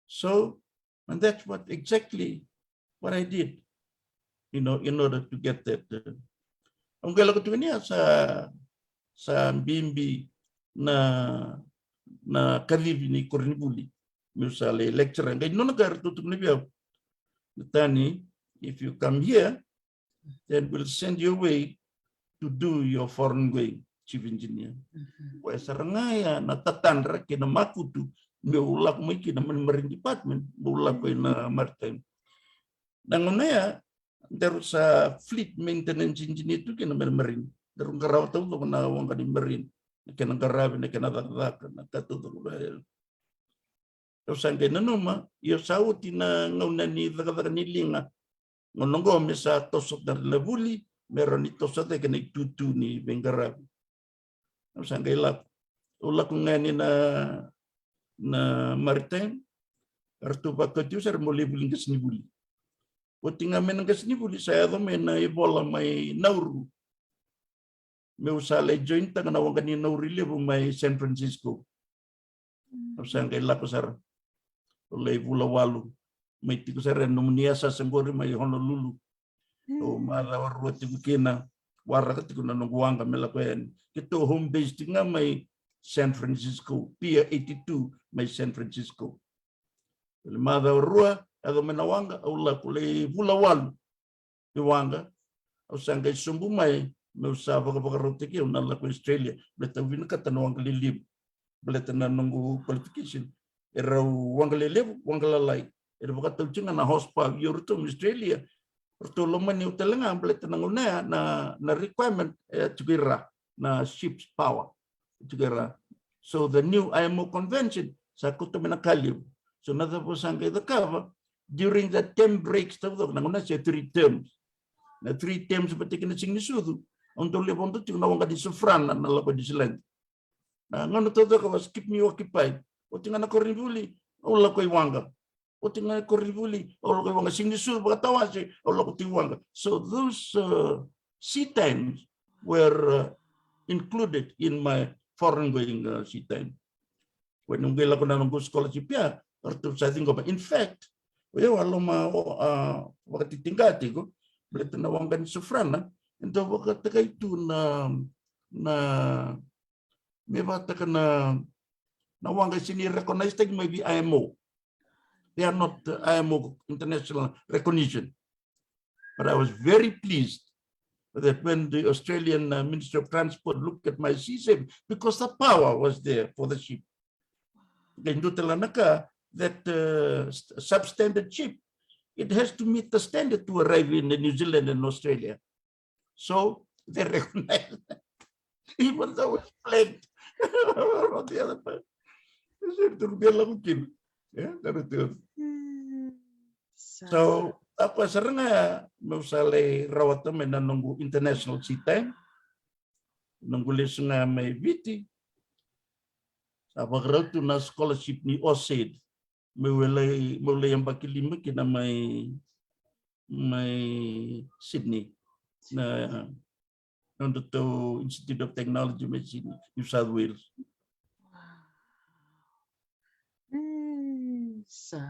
So, and that's what exactly what I did, you know, in order to get that. Uh, au qai lako tu ga ni a sa, sa bibi na, na kacivi ni koronivuli. Meu sa lai lecturer, qai nona ka ratou tukuna vei au. Matani, if you come here, then we'll send you away to do your foreign going, chief engineer. Koya sara ga ya na tatadra kei na makutu meu lako mai kina mai na marine department, meu lako i na maritime. Na gauna ya, daru sa fleet maintenance engineer tu kina mai na marine. Daru qarava taucoko na waqa ni marine. Na kena qaravi, na kena cakacaka, na ka taucoko. Au sa qai nanuma, ia sa oti na gauna ni cakacaka ni liga. Gauna oqo me sa toso tale na vuli, me rawa ni toso cake na itutu ni veiqaravi. Au sa qai lako. Au lako ga yani na, na maritime, ratou vakauti au sara meu lai vuli qasenivuli. Oti ga mai na qasenivuli, sa yaco mai na ivola mai Nauru. Meu sa lai join taka na waqa ni Nauru levu mai San Francisco. Au sa qai lako sara. Au lai vula walu. Mai tiko sara na nomuni yasayasa qori mai Honolulu. Au macawa rua tiko kina. Waraka tiko na noqu waqa me lako yani. Keitou home base tiko ga mai San Francisco. Pier eighty-two mai San Francisco. Au lai macawa rua, yaco mai na waqa, au lako lai vula walu. I waqa, au sa qai sobu mai, meu sa vakavakarautaki au na lako i Australia, baleta au vinakata na waqa lelevu. Baleta na noqu qualification, e rau waqa lelevu, waqa lalai. Era vakatau tiko ga na horsepower, ia o ratou mai Australia, ratou lomani au tale ga, baleta na gauna ya, na, na requirement, e tiko i ra, na ship's power. Tiko i ra. So the new I M O convention, sa koto mai na ka levu. So na cava sa qai cakava, during the term breaks, taucoko, na gauna se three terms. Na three terms vata kei na siga ni sucu, au dau lai vodo tiko na waqa ni sofrana, na lako i Niusiladi. Na gauna taucoko I was keep me occupied. Oti ga na koronivuli, au lako i waqa. Oti ga na koronivuli, au lako i waqa. Sega ni sucu vakatawase, au lako tu i waqa. So those uh, sea times were uh, included in my foreign going uh, sea time. When I lako na noqu scholarship ia, ratou sa ciqoma. In fact, o yau a loma uh, vakatitiqa tiko, baleta na waqa ni Sofrana, e dau vakatakai tu na na me vakataka na na waqa e sega ni recognise taki mai vei I M O. They are not uh, I M O international recognition. But I was very pleased that when the Australian uh, Ministry of Transport looked at my C SIM, because the power was there for the ship. Kei dua tale na ka that uh, substandard ship, it has to meet the standard to arrive in New Zealand and Australia. So they recognize even though it's flagged on the other part. Seri tu rudia lako kina. Yeah, that is good. So, a koya sara ga meu sa lai rawata mai na noqu international sea time. Noqu lesu ga mai Viti. Sa vakarau tu na scholarship ni AUSAID. Meu lai, meu lai yabaki lima kina mai mai Sydney, na nodratou Institute of Technology mai Sydney, New South Wales. Sa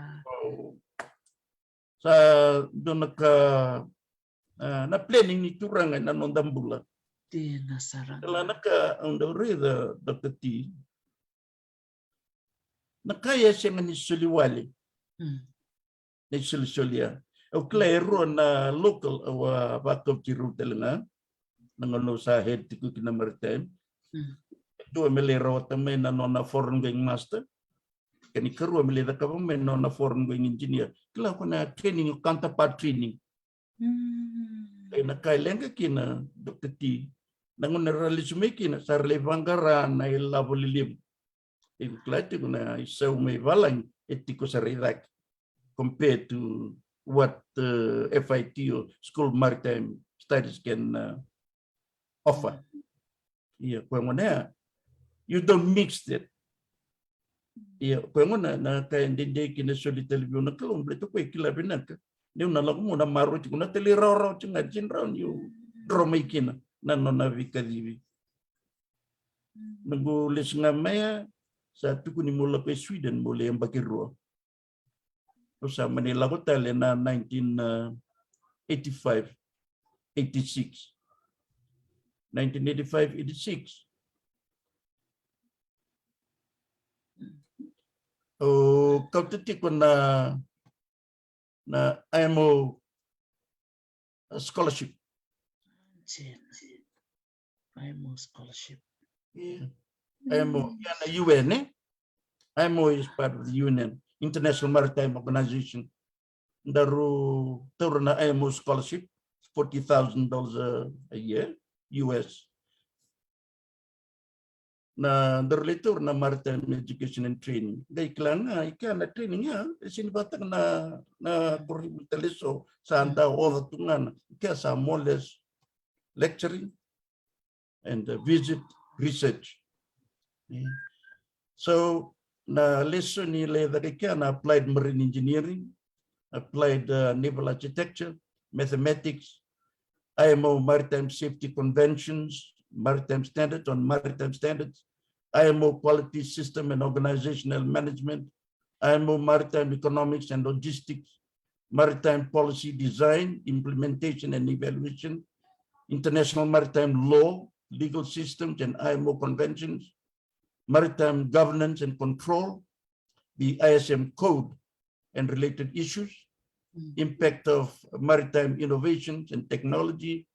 dua na ka na planning ni Turaga ena noda bula. Dina sara. Kila na ka au dau raica, Doctor T, na ka e sega ni soli wale. Na isolisoli ya. Au kila e rua na local au a vakauti rau tale ga na gauna au sa head tiko kina Maritime. Dua me lai rawata mai na nona foreign going master. Kena ikarua me lai cakava mai na nona foreign going engineer. Kila ko na training, counterpart training. Kei na ka e leqa kina, Doctor T, na gauna era lesu mai kina sa ra lai vaqara na ilavo lelevu. Iko kila tiko na isau mai valagi e tiko sara i cake compared to what uh, F I T or School of Maritime Studies can uh, offer. Ia koya gona ya, you don't mix that. Ia koya gona na ka e dede kina soli tale vei au na Kalou, baleta koya e kila vinaka niu na lako meu na maroroi tiko na tale rawarawa tiko ga, tini rawa niu dro mai kina na nona veikacivi. Noqu lesu ga mai ya sa tukuni meu lako e Sweden meu lai yabaki rua. Au sa mani lako tale na nineteen eighty-five, eighty-six. Nineteen eighty-five, eighty-six. Au kauta tiko na na I M O scholarship. I M O scholarship. Yeah. I M O, ia na U N, eh? I M O is part of the U N, International Maritime Organization. Daru taura na I M O scholarship, forty thousand dollars a, a year, U S. Na daru lai taura na Maritime Education and Training. Qai kila ga i kea na training ya e sega ni vakataka na na koronivuli tale eso, sa da oca tu ga na, i kea sa more or less lecturing and uh, visit, research. So na lesoni lai caka i kea na applied marine engineering, applied uh, naval architecture, mathematics, I M O maritime safety conventions, maritime standards on maritime standards, I M O quality system and organizational management, I M O maritime economics and logistics, maritime policy design, implementation and evaluation, international maritime law, legal systems and I M O conventions, maritime governance and control, the I S M code and related issues, impact of maritime innovations and technology,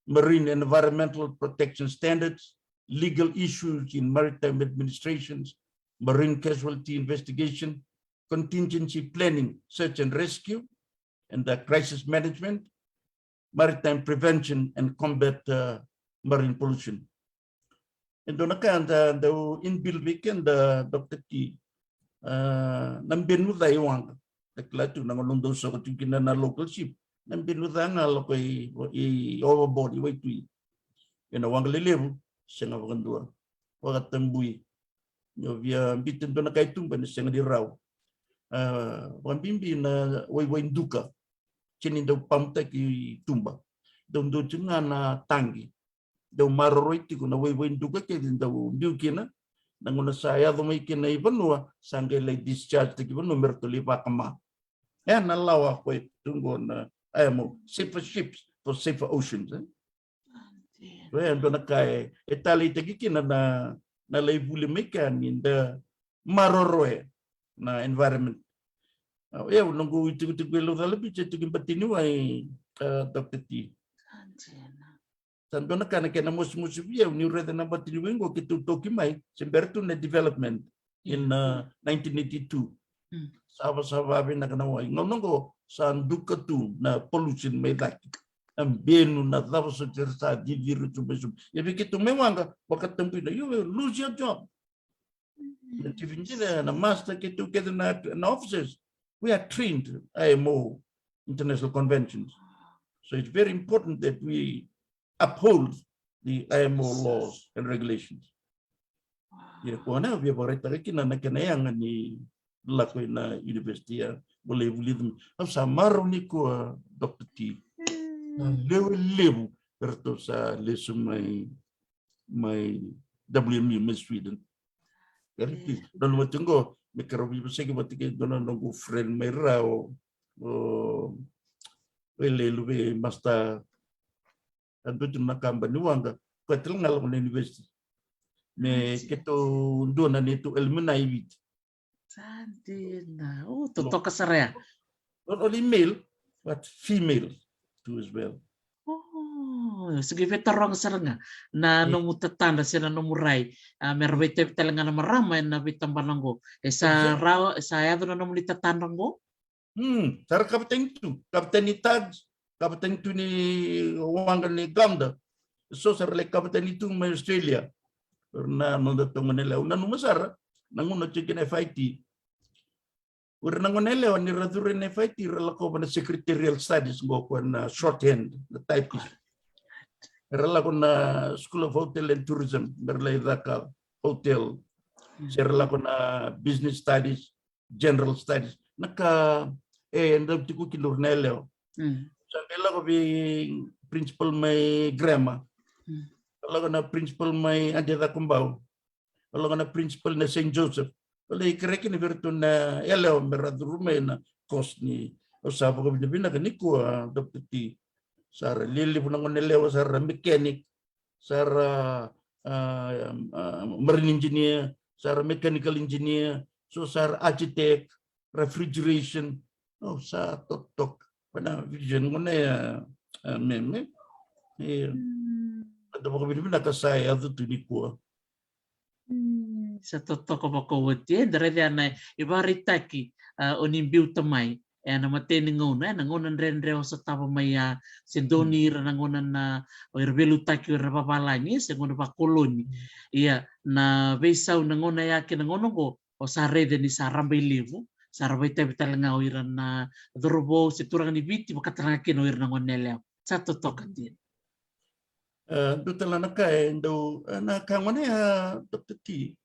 marine environmental protection standards, legal issues in maritime administrations, marine casualty investigation, contingency planning, search and rescue, and uh, crisis management, maritime prevention and combat uh, marine pollution. E dua na ka da dau inbuild vei keda, Doctor T, na benu ca i waqa. Da kila tu na gauna dau soko tu kina na local ship, na benu ca ga lako i overboard, i waitui. Ena waqa lelevu sega vakadua. Vakatabui. Niu via biuta e dua na ka i tuba ni sega ni rawa. A, vakabibi na waiwai duka. Sega ni dau pamutaki i tuba. Dau dua tiko ga na taqi. Dau maroroi tiko na waiwai duka kece dau biu kina. Na gauna sa yaco mai kina i vanua, sa qai lai discharge taki vanua me ratou lai vakama. E na lawa koya tu qo na I M O, safer ships for safer oceans, e? Koya e dua na ka e, e taleitaki kina na, na lai vuli mai kea ni da maroroya na environment. A, ia, noqu itikotiko e Laucala Beach, e tiko i Batiniwai, a, Doctor T. Sa dua na ka na kena mosimosi vei au, niu raica na Batiniwai qo keitou toki mai, se bera tu na development in, uh, nineteen eighty-two. Mm. Savasava vinaka na wai. Gauna qo sa duka tu na pollution mai cake. Na benu, na cava soti era sa ciciri tu mai sobu. Ia vei keitou mai waqa, vakatabuina, you will lose your job. Na chief engineer, na master, keitou kece na, na officers, we are trained I M O international conventions. So it's very important that we uphold the I M O laws and regulations. Ia koya na via vakaraitaka kina na kena yaga ni lako ina university, ia mo lai vulica mai. Au sa marau nikua, Doctor T. Na lewe levu eratou sa lesu mai, mai W M U, mai Sweden. Era ti, nanuma tiko qo, me keirau veivosaki vata kei dua na noqu friend mai ra, o, o, e lei luve master, a dua tu na kabani waqa, koya tale ga lako na university. Me keitou dua na neitou alumni i Viti. Sa dina. O, totoka sara ya. Not only male, but female too as well. O, se qai veitaroga sara ga na nomu tatadra se na nomu rai. A, me ra veitavi tale ga na marama ena veitabana qo. E sa rawa, e sa yaco na nomuni tatadra qo? Hmm, sa ra kavetani tu, kavetani Taj, kavetani tu ni waqa ni Gamda. So sa ra lai kavetani tu mai Australia. Na noda tu gone yalewa, au nanuma sara na gauna tiko kina F I T. O ira na gone yalewa ni ra curu ena F I T, ra lakova na secretarial studies qo, koya na shorthand, na typist. Ra lako na School of Hotel and Tourism, me ra lai caka hotel. Se ra lako na business studies, general studies. Na ka e dau tiko kina o ira na yalewa. Mm. Sa qai lako vei principal mai grammar. Mm. Lako na principal mai Adi Cakobau. Lako na principal na Saint Joseph. Lai kerea kina vei iratou na yalewa me ra curu mai na course ni. Au sa vakavinavinaka nikua, Doctor T. Sa ra lewe levu na gone yalewa, sa ra mechanic, sa ra, ah, ah, marine engineer, sa ra mechanical engineer, so sa ra architect, refrigeration. O, sa totoka. Vana vision gona ya, ah, me, me. E, mm, da vakavinavinaka sa yaco tu nikua. Mm, sa totoka vakaoti. E, da raica na ivakaraitaki, ah, o ni biuta mai ena imatai ni gauna, ena gauna dredre o sotava mai ya, se dua ni ira na gauna na, o ira veiliutaki o ira vavalagi, se gauna vakoloni. Ia, na veisau na gauna ya kei na gauna oqo, o sa raica ni sa rabailevu, sa ra veitavi tale ga o ira na cauravou, se turaga ni Viti, vakatalega kina o ira na gone yalewa. Sa totoka dina. E, dua tale na ka e dau, e, na ka gona ya, Doctor T.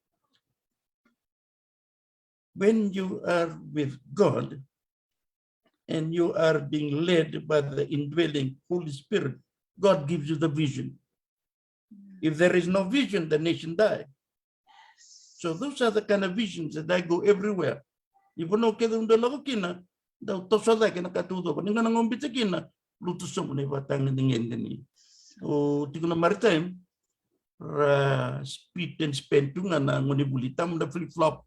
When you are with God and you are being led by the indwelling Holy Spirit, God gives you the vision. If there is no vision, the nation die. So those are the kind of visions that I go everywhere. Ivakaro kece au dau lako kina, dau toso cake na ka taucoko. Ni ga na gauna biuta kina, lutu sobu na ivakatagedegede ni. O tiko na maritime, ra spit and span tu ga na gonevuli, tabu na flip flop,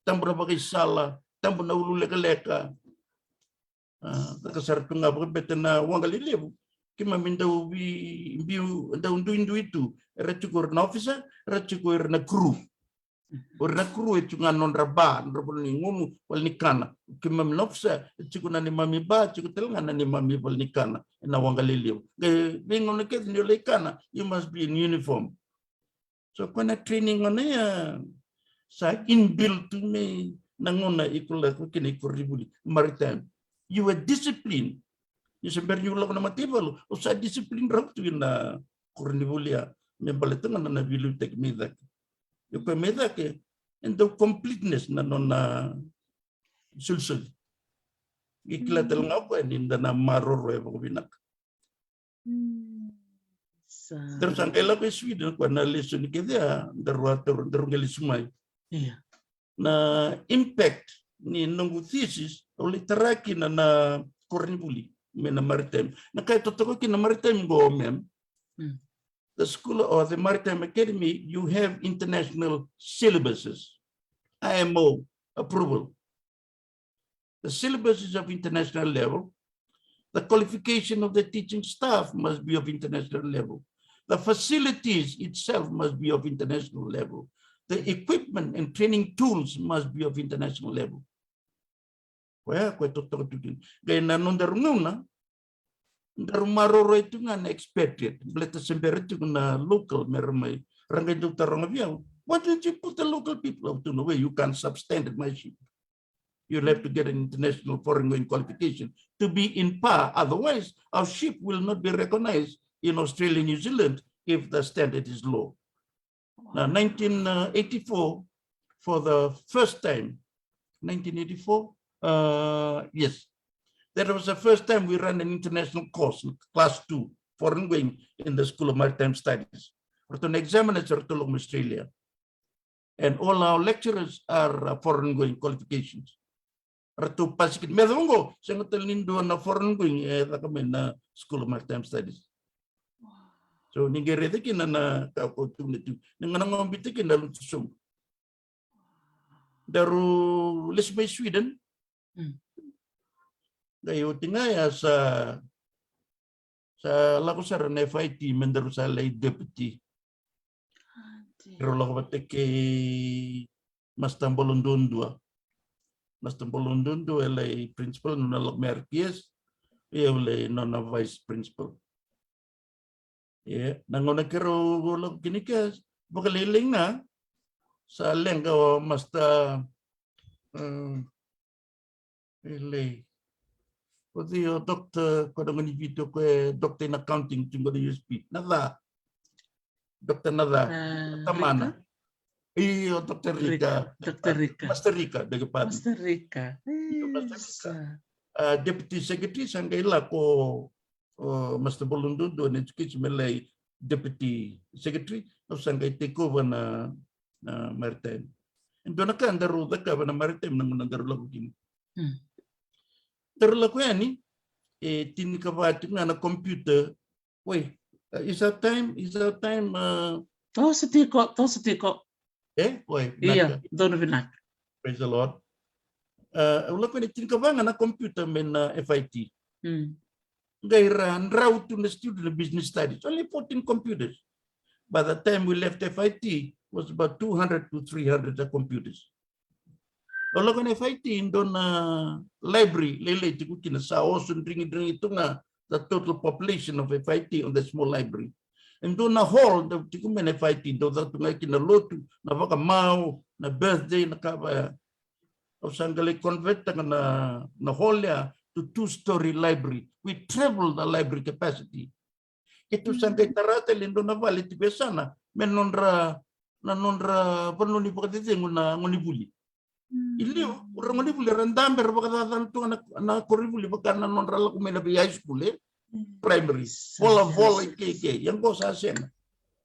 tabu na vakaisala, tabu na ulu lekaleka. A, caka sara tu ga vakabeta na waqa lelevu. Keimami dau vi-, biu, dau duidui tu. Era tiko ira na officer, era tiko ira na crew. O ira na crew e tiko ga nodra ba, nodra vale ni gunu, vale ni kana. Keimami na officer, e tiko na neimami ba, tiko tale ga na neimami vale ni kana. Ena waqa lelevu. Qai veigauna kece ni o lai kana, you must be in uniform. So koya na training gona ya sa inbuilt tu mai na gauna iko lako kina i koronivuli, maritime. You were disciplined. Ni se bera ni o lako na mataivalu, o sa discipline rawa tu ina koronivuli ya. Me baleta ga na veiliutaki mai cake. Io, koya mai cake, e dau completeness na nona solisoli. Qai kila tale ga o koya ni da na maroroya vakavinaka. Daru sa qai lako e Sweden, koya na lesoni kece a daru a taura, daru qai lesu mai. Na impact ni noqu thesis au lai tara kina na koronivuli mai na maritime. Na ka e totoka kina maritime qo, ma'am, the school or the maritime academy, you have international syllabuses, I M O approval. The syllabus is of international level. The qualification of the teaching staff must be of international level. The facilities itself must be of international level. The equipment and training tools must be of international level. Koya koya totoka tu kina. Qai na nodaru gauna daru maroroi tu ga na expatriate, baleta se bera tu na local me ra mai. Ra qai dau taroga vei au, why don't you put the local people? Au tu na way, you can't substandard my ship. You'll have to get an international foreign going qualification to be in par. Otherwise, our ship will not be recognized in Australia, New Zealand if the standard is low. Now, nineteen eighty-four, for the first time, nineteen eighty-four, uh, yes, that was the first time we ran an international course, class two, foreign going in the School of Maritime Studies. Ratou na examiners ratou lako mai Australia. And all our lecturers are uh, foreign going qualifications. Ratou pasi kina. Me yacova qo, sega tale ni dua na foreign going e caka mai na School of Maritime Studies. So ni qai raica kina na ka ko tu na tu. Ni ga na gobita kina na lutu sobu. Daru lesu mai Sweden. Qai oti ga ya sa sa lako sara na F I T me daru sa lai deputy. Rau lako vata kei Master Bolo Duadua. Master Bolo Duadua e lai principal, nona lako mai R K S, ia au lai nona vice principal. Ia na gauna keirau lako kina kea, vakalailai ga sa leqa o Master, um, Elei. O cei o Doctor, ko na gone Viti ko e Doctor in accounting, tu qo na U S P. Na ca. Doctor na ca. Tamana. Io, Doctor Rika. Doctor Rika. Master Rika, beg your pardon. Master Rika. Io, Master Rika. Deputy Secretary, sa qai lako o Master Bolo Duadua na education me lai Deputy Secretary, au sa qai take over na na maritime. E dua na ka daru cakava na maritime na gauna daru lako kina. Daru lako yani, e tinikava tiko ga na computer. Oi, is our time, is our time. Toso tiko, toso tiko. E, oi. Ia, donu vinaka. Praise the Lord. Au lako yani, tinikava ga na computer mai na F I T. Qai ra drau tu na student na business studies, only fourteen computers. By the time we left F I T, was about two hundred to three hundred computers. Au lako na F I T, dua na library lailai tiko kina, sa oso drigidrigi tu ga the total population of F I T on the small library. E dua na hall dau tiko mai na F I T, dau caka tu ga kina lotu, na vakamau, na birthday, na ka vaya. Au sa qai lai convert taka na, na hall ya to two story library. We treble the library capacity. Keitou sa qai tara tale e dua na vale tiko e yasana me nodra, na nodra vanua ni vakacecegu na gonevuli. I liu, o ira na gonevuli era dabe, era vakacacana tu ga na, na koronivuli vaka na nodra lako mai na vei high school, e primary. Volavola i keikei, ia qo sa sega.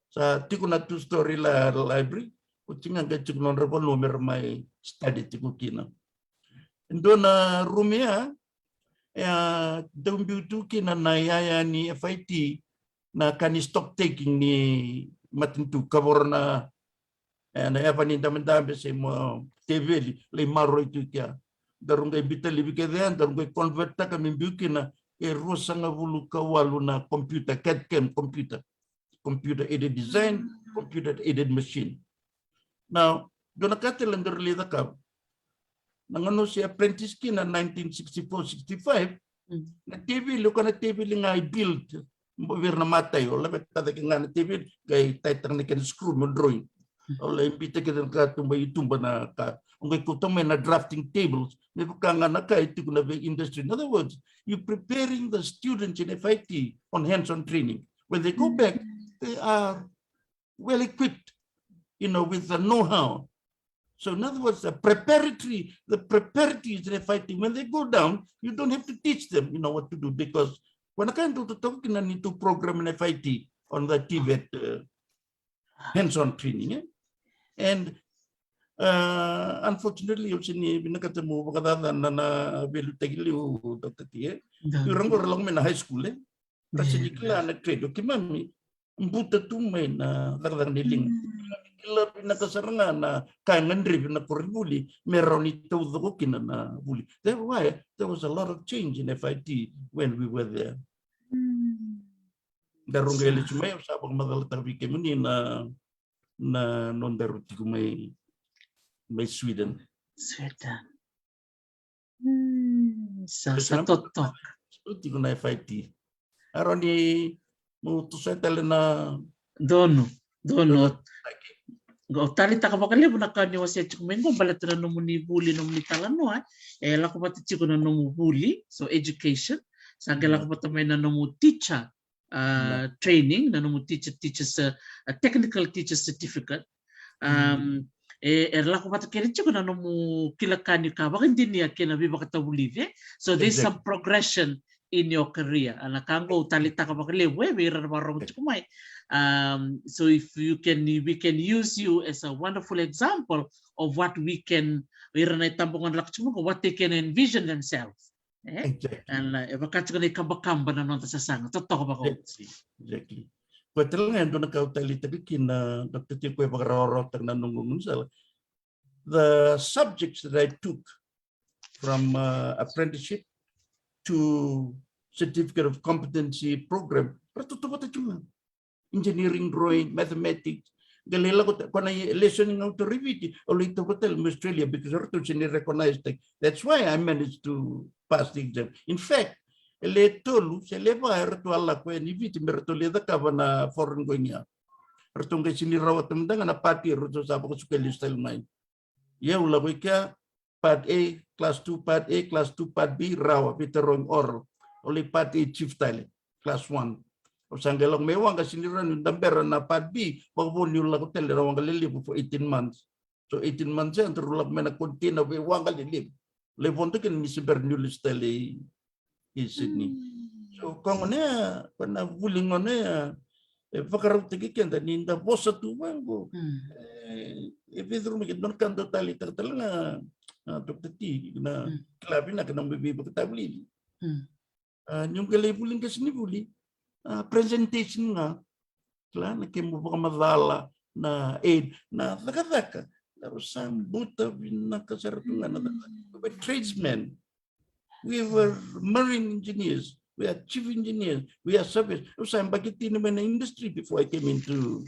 Sa tiko na two story la library, oti ga qai tiko nodra vanua me ra mai study tiko kina. E dua na room ya, e a dau biu tu kina na iyaya ni F I T, na ka ni stock taking ni matanitu, kavoro na, e, na yava ni dabedabe se mo teveli, lai maroroi tu kea. Daru qai biuta laivi kece ya, daru qai convert taka me biu kina e ruasagavulu ka walu na computer, cad cam computer. Computer aided design, computer aided machine. Now, dua na ka tale daru lai cakava. Na gauna au se apprentice kina nineteen sixty-four, sixty-five, na teveli, o koya na teveli ga i built vei ira na matai, o laveta cake ga na teveli, qai taitaka na kena screw me drawing. Au lai biuta kece na ka tuba i tuba na ka. O qai kauta mai na drafting tables, me vaka ga na ka e tiko na vei industry. In other words, you preparing the students in F I T on hands-on training. When they go back, they are well equipped, you know, with the know-how. So in other words, the preparatory, the preparatory is the F I T. When they go down, you don't have to teach them, you know, what to do, because when I kind of talking, I need to program an F I T on the TVET uh, hands-on training. Eh? And uh, unfortunately, au sega ni vinakata meu vakacacana na veiliutaki liu, Doctor T, eh? Io, ra qo ra lako mai na high school, eh? Ra sega ni kila na trade. O keimami buta tu mai na cakacaka ni liga. Kila vinaka sara ga na ka e gadrevi na koronivuli me rawa ni taucoko kina na vuli. That's why there was a lot of change in F I T when we were there. Daru qai lesu mai, au sa vakamacalataka vei kemuni na, na nodaru tiko mai, mai Sweden. Sweden. Mm, sa, sa totoka. Tiko na F I T. Aroni, mo toso tale na donu, donu. Au taleitaka vakalevu na ka ni wasea tiko mai qo baleta na nomuni vuli, nomuni talanoa, e lako vata tiko na nomu vuli, so education, sa qai lako vata mai na nomu teacher uh, training, na nomu teacher, teachers, uh, a technical teacher certificate. Um, e, e lako vata kece tiko na nomu kila ka ni ka vakadinia kei na veivakatavulici. So there's some progression in your career. A na ka qo au taleitaka vakalevu e vei ira na vakarorogo tiko mai. Um, so if you can, we can use you as a wonderful example of what we can, ira na itabagone lako tiko mai qo, what they can envision themselves. Eh? Exactly. Ena, e vaka tiko na ikabakaba na noda sasaga, totoka vakaoti. Exactly. Koya tale ga e dua na ka au taleitaka kina, Doctor T, koya e vakarawarawataka na noqu gaunisala. The subjects that I took from uh, apprenticeship to certificate of competency program, ra totoka tiko ga. Engineering drawing, mathematics. Qai lai lako ta, ko na lesson ga au taura i Viti, au lai taura tale mai Australia because eratou sega ni recognize taki. That's why I managed to pass the exam. In fact, e le tolu se le va eratou a lako yani i Viti me ratou lai cakava na foreign going ya. Ratou qai sega ni rawata mada ga na part A, eratou sa vakasuka lesu tale mai. Ia au lako i kea, part A, class two, part A, class two, part B, rawa, veitarogi oral. Au lai part A chief tale, class one. Au sa qai lako mai waqa, sega ni rawa niu dabera na part B, vakavo niu lako tale na waqa lelevu for eighteen months. So eighteen months ya, daru lako mai na container veiwaqa lelevu. Lai vodo kina ni se bera niu lesu tale i i Sydney. So ko gona ya, ko na vuli gona ya, e vakarautaki keda ni da vosa tu vaqo. E, e veicurumaki, dua na ka dau taleitaka tale ga, a, Doctor T, na kila vinaka na nomu veivakatavulici. A, niu qai lai vuli qasenivuli, a, presentation ga. Kila na kemu vakamacala, na aid, na cakacaka. Daru sa buta vinaka sara tu ga na cakacaka. We were tradesmen. We were marine engineers. We are chief engineers. We are surveyors. Au sa yabaki tini mai na industry before I came into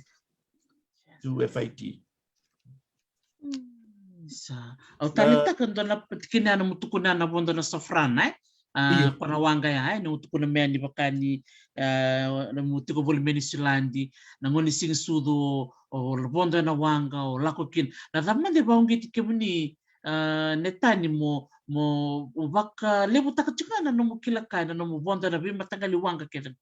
to F I T. Sa, au taleitaka dua na tikina na nomu tukuna na vodo na sofrana, e? A, ko na waqa ya, e? Nomu tukuna me ni vaka ni, e, nomu tiko voli mai Niusiladi, na gauna ni siga sucu, o, o vodo ena waqa, o lako kina. Na cava mada e vakauqeti kemuni, e, ne tani mo, mo vakalevutaka tiko ga na nomu kila ka, na nomu vodo ena veimataqali waqa kece.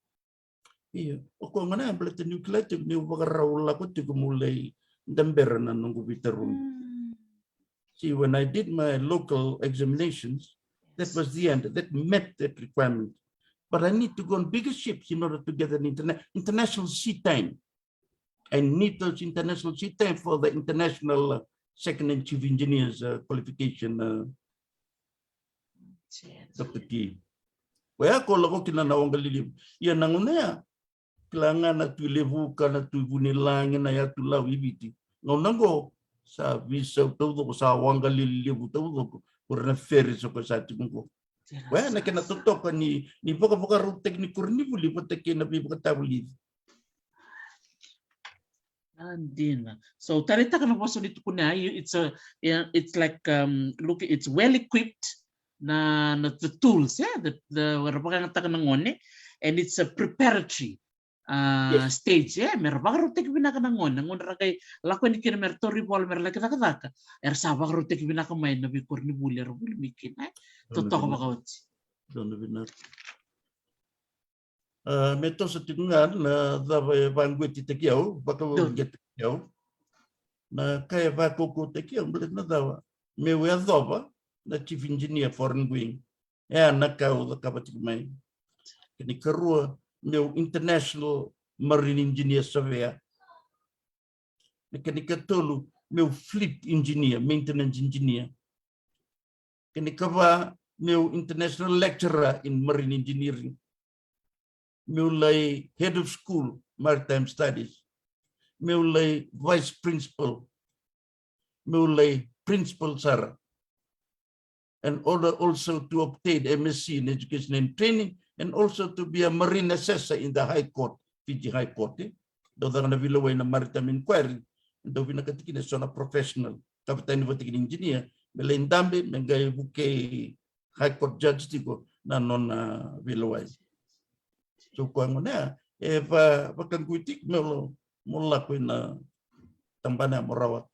Io, o koya gona ya baleta niu kila tiko niu vakarau lako tiko meu lai dabera na noqu veitarogi. See, when I did my local examinations, that was the end. That met that requirement. But I need to go on bigger ships in order to get an interna-, international sea time. I need those international sea time for the international, uh, second and chief engineers, uh, qualification, uh, Doctor T. Koya ko lako kina na waqa lelevu. Ia na gauna ya, kila ga na Tui Levuka, na Tui Vunilagi, na Yatu Lau i Viti. Gauna qo, sa veisau taucoko, sa waqa lelevu taucoko. Ko ira na ferry sa ko sa tiko qo. Koya na kena totoka ni, ni vakavakarautaki ni koronivuli vata kei na veivakatavulici. A, dina. So, taleitaka na vosa ni tukuna, it's a, yeah, it's like, um, look, it's well equipped na, na the tools, yeah, the, the, era vakayagataka na gone, and it's a preparatory, uh, stage, yeah, mera vakarautaki vinaka na gone, na gone ra qai lako yani kina mera tauri vola, mera laki cakacaka, era sa vakarautaki vinaka mai na veikoronivuli era vuli mai kina, eh? Totoka vakaoti. Donu vinaka. A, me toso tiko ga na cava e vaqetitaki au, vakauqetaki au. Na ka e vakaukauataki au baleta na cava? Meu yacova na chief engineer foreign wing. E a na ka au cakava tiko mai. Kena ikarua, meu international marine engineer surveyor. Na kena ikatolu, meu fleet engineer, maintenance engineer. Kena ikava, meu international lecturer in marine engineering. Meu lai head of school, maritime studies. Meu lai vice principal. Meu lai principal sara. And order also to obtain M S c in education and training, and also to be a marine assessor in the High Court, Fiji High Court. E dau caka na veilewai na maritime inquiry. Dau vinakata kina e so na professional, kavetani vata kina engineer, me lai dabe me qai vukei High Court judge tiko na nona veilewai. So koya gona e vakaqui tiko meu lako ina tabana ya mo rawaka.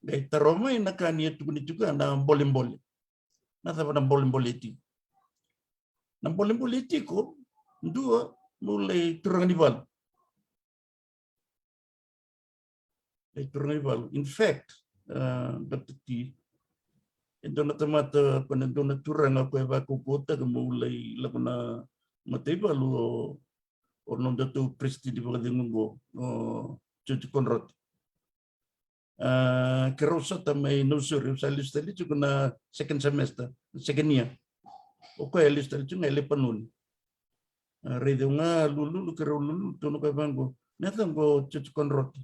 Qai taro mai na ka ni e tukuni tiko na bolebole. Na cava na bolebole e tiko? Na bolebole e tiko, dua, meu lai turaga ni valu. Lai turaga ni valu. In fact, Doctor T, e dua na tamata, ko na dua na turaga ko e vakaukauataka meu lai lako na mataivalu, o nodatou president vakacegu oqo, o George Konrote. Keirau sota mai Nausori, au sa lesu tale tiko na second semester, second year. O koya e lesu tale tiko ga e Lepanoni. Raici au ga lululu, keirau lululu, tukuna o koya vaqo, na yaca qo George Konrote.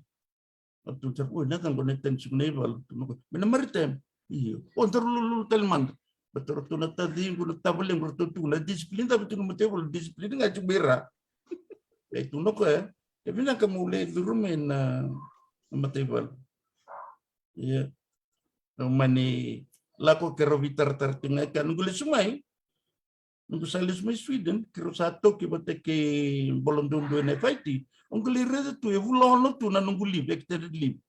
Au tukuna sara, oi, na yaca qo na tani tiko na ivalu? Tukuna o koya, mai na maritime. Io. O daru lululu tale mada. Baleta ratou na taciqu, na tavalequ, ratou tukuna na discipline, cava tiko na mataivalu, discipline ga tiko mai ra. E tukuna o koya, e vinaka meu lai curu mai na mataivalu. Ia, au mani lako, keirau veitaratara tiko ga e ka. Noqu lesu mai, noqu sa lesu mai Sweden, keirau sa toki vata kei Bolo Duadua ena F I T. Au qai lai raica tu e vula ono tu na noqu leave, extended leave.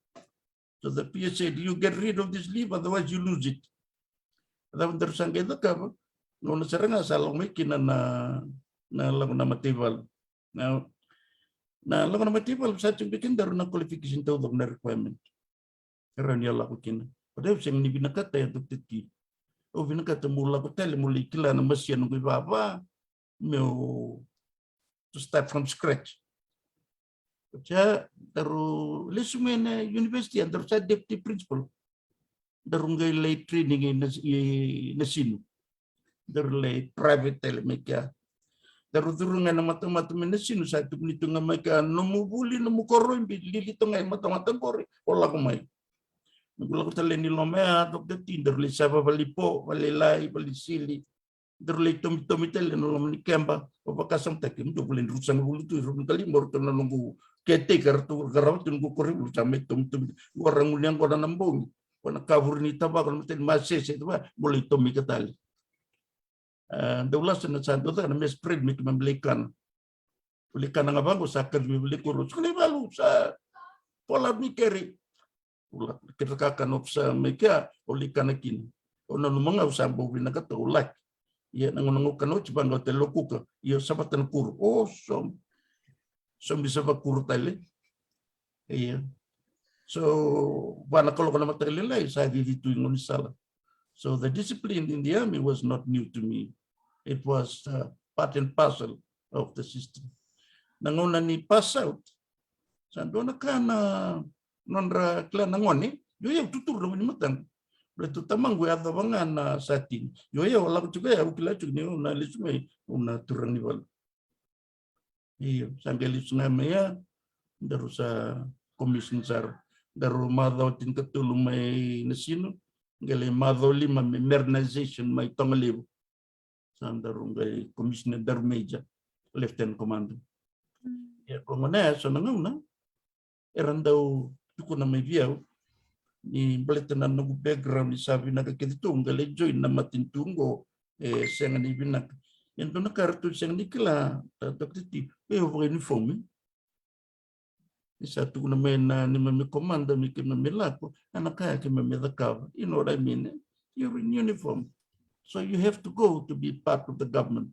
So the P A said, you get rid of this leave, otherwise you lose it. Cava daru sa qai cakava? Gauna sara ga sa lako mai kina na, na lako na mataivalu. Na, na lako na mataivalu sa tiko vei kedaru na qualification taucoko, na requirement. E rawa ni o lako kina. Baleta au sega ni vinakata ya, Doctor T. Au vinakata meu lako tale meu lai kila na masia noqu ivava, meu to start from scratch. Baleta daru lesu mai na university, daru sa deputy principal. Daru qai lai training ina, ina Sinu. Daru lai private tale mai kea. Daru curu ga ena matamata mai Nasinu, sa tukuni tu ga mai kea, nomu vuli, nomu koro e biu, lili toka ga e matamata qori, o lako mai. Noqu lako tale ni loma ya, Doctor T, daru lai sava valenipo, valelailai, valenisili. Daru lai tomitomi tale ena loma ni keba, o vakasamataki, mo dou vuli ni ruasagavulu tu, ruasagavulu ka lima, o ratou na noqu caretaker, ratou qarava tu noqu koronivuli, sa mai tomitomi. Qo ra gunu yaqona na bogi. Ko na kavuri ni tavako, na matani masese, tava, mo lai tomika tale. E, dau lasa na sa dau caka na mess bread me keimami lai kana. Lai kana ga vaqo, sa kaci mai vale koro. Sa kana ivalu, sa pull out ni keri. Ula, keda kakana o sa mai kea, o lai kana kina. O nanuma ga au sa bau vinakata, o laki. Ia na gauna ga au kana oti, vaqo tale o kuka. Ia sa vata na kuro. O, so. Sobi sa vakuru tale. Ia. So, va na kaloko na mataka lailai, sa cici tu i gaunisala. So the discipline in the army was not new to me. It was, uh, part and parcel of the system. Na gauna ni pass out, sa dua na ka na nodra kila na gone, io, io, tuturu na vunimataqu. Baleta o tamaqu e yacova ga na satini. Io, io, lako tiko ya, au kila tiko ni au na lesu mai, au na turaga ni valu. Io, sa qai lesu ga mai ya, daru sa commission sara. Daru macawa tinikatolu mai Nasinu, qai lai macawa lima me mechanization mai Togalevu. Sa daru qai commission, daru major, lieutenant commander. Ia, ko gona ya, so na gauna era dau tukuna mai vei au ni baleta na noqu background ni sa vinaka kece tu, qai lai join na matanitu qo, e sega ni vinaka. E dua na ka ratou sega ni kila, Doctor T, e, au vakauniform. Ni sa tukuna mai na neimami commander me keimami lako, a na ka ya keimami cakava. You know what I mean, eh? You're in uniform. So you have to go to be part of the government.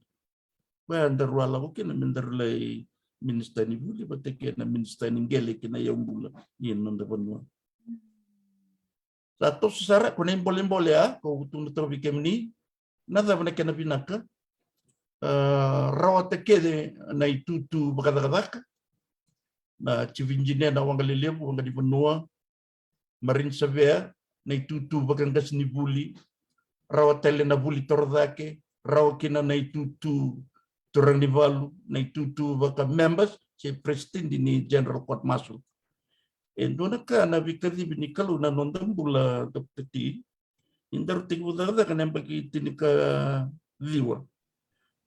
Koya daru a lako kina me daru lai minisita ni vuli vata kei na minisita ni qele kei na yaubula i noda vanua. Sa toso sara ko na ibolebole a ko tukuna toka vei kemuni. Na cava na kena vinaka? A, rawata kece na itutu vakacakacaka, na chief engineer na waqa lelevu, waqa ni vanua, marine surveyor, na itutu vakaqasenivuli, rawa tale na vuli torocake, rawa kina na itutu turaganivalu, na itutu vaka members se president ni General Court Martial. E dua na ka na veikacivi ni Kalou na noda bula, Doctor T, ni daru tekivu cakacaka na yabaki tinikaciwa.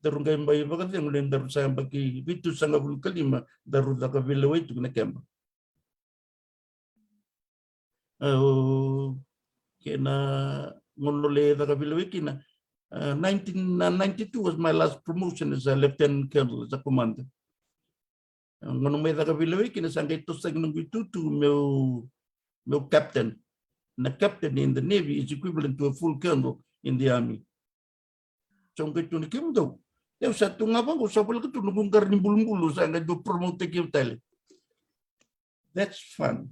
Daru qai bai vakacegu ni daru sa yabaki vitusagavulu ka lima daru caka veilewai tu ki na keba. Au, kena gauna au lai caka veilewai kina, uh, nineteen ninety-two was my last promotion as a lieutenant colonel, as a commander. Gauna mai caka veilewai kina sa qai tosotaki noqu itutu meu, meu captain. Na captain in the navy is equivalent to a full colonel in the army. So qai tukuna, kemudou, au sa tu ga vaqo, sa voleka tu noqu qara ni bulubulu, sa qai dau promote-taki au tale. That's fun.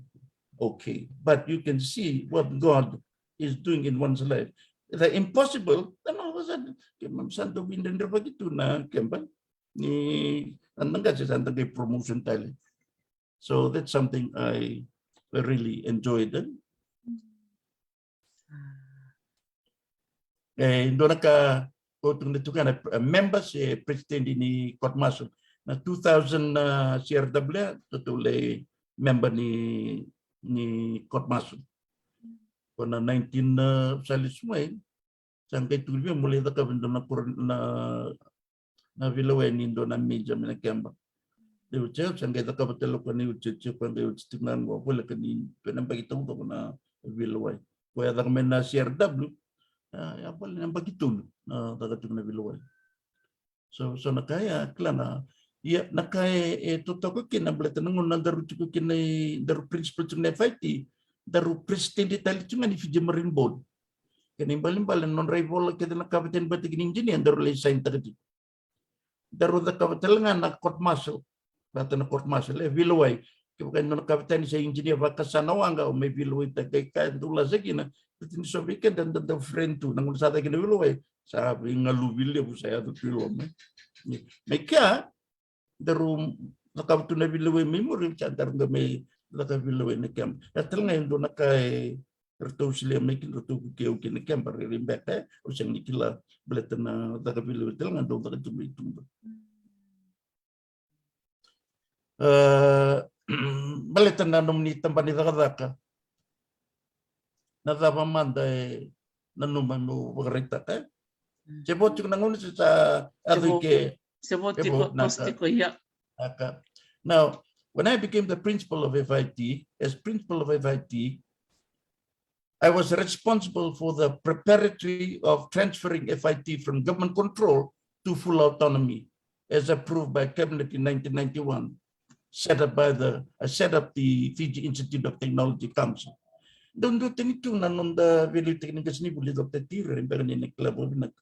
Okay, but you can see what God is doing in one's life. The impossible, then all of a sudden, keimami sa dau veidredrevaki tu na keba. Ni na qase sa da qai promotion tale. So that's something I really enjoyed. E dua na ka ko tukuna tu ga na, uh, members e president ni court martial. Na two thousand, uh, C R W, totou lai member ni, ni court martial. Ko na nineteen, uh, sa lesu mai, sa qai tukuni vei au meu lai cakava e dua na kor-, na, na veilewai ni dua na major mai na keba. Dei oti au sa qai cakava tale o koya na iotioti, o koya qai oti tiko ga, voleka ni dua na yabaki taucoko na veilewai. Koya caka mai na C R W, a, ya voleka na yabaki tolu na caka tiko na veilewai. So, so na ka ya, kila na, ia, na ka e, e totoka kina baleta na gauna daru tiko kina, daru principal tiko na F I T, daru president tale tiko ga ni Fiji Marine Board. Kena ibalebale na nodra ivola kece na kavetani vata kei na engineer daru lai sign-taka tiko. Daru cakava tale ga na court martial, vata na court martial, e veilewai. Kevaka e dua na kavetani se engineer vakasa na waqa, o mai veilewaitaki, kaya dou lasa kina, baleta ni so vei keda da dau friend tu, na gauna sa caka kina veilewai, sa veigaluvi levu sa yaco tu i loma. Mai kea, daru cakava tu na veilewai mai muri, sa daru qai mai caka veilewai na keba. Ya tale ga e dua na ka e ratou solia mai kina, ratou vukei au kina na keba, rairai beka, e, au sega ni kila, baleta na caka veilewai tale ga dau caka tu mai tuba. E, baleta na nomuni tabana ni cakacaka, na cava mada e nanuma meu vakaraitaka, e? Mm. Se vo tiko na gauna se sa yaco i ke? Se vo, se vo tiko, na ka, toso tiko, ia. Naka. Now, when I became the principal of F I T, as principal of F I T, I was responsible for the preparatory of transferring F I T from government control to full autonomy, as approved by cabinet in nineteen ninety-one, set up by the, uh, set up the Fiji Institute of Technology Council. Dau duatani tu na noda veiliutaki ni qasenivuli, Doctor Tira, e bera ni na kila vakavinaka.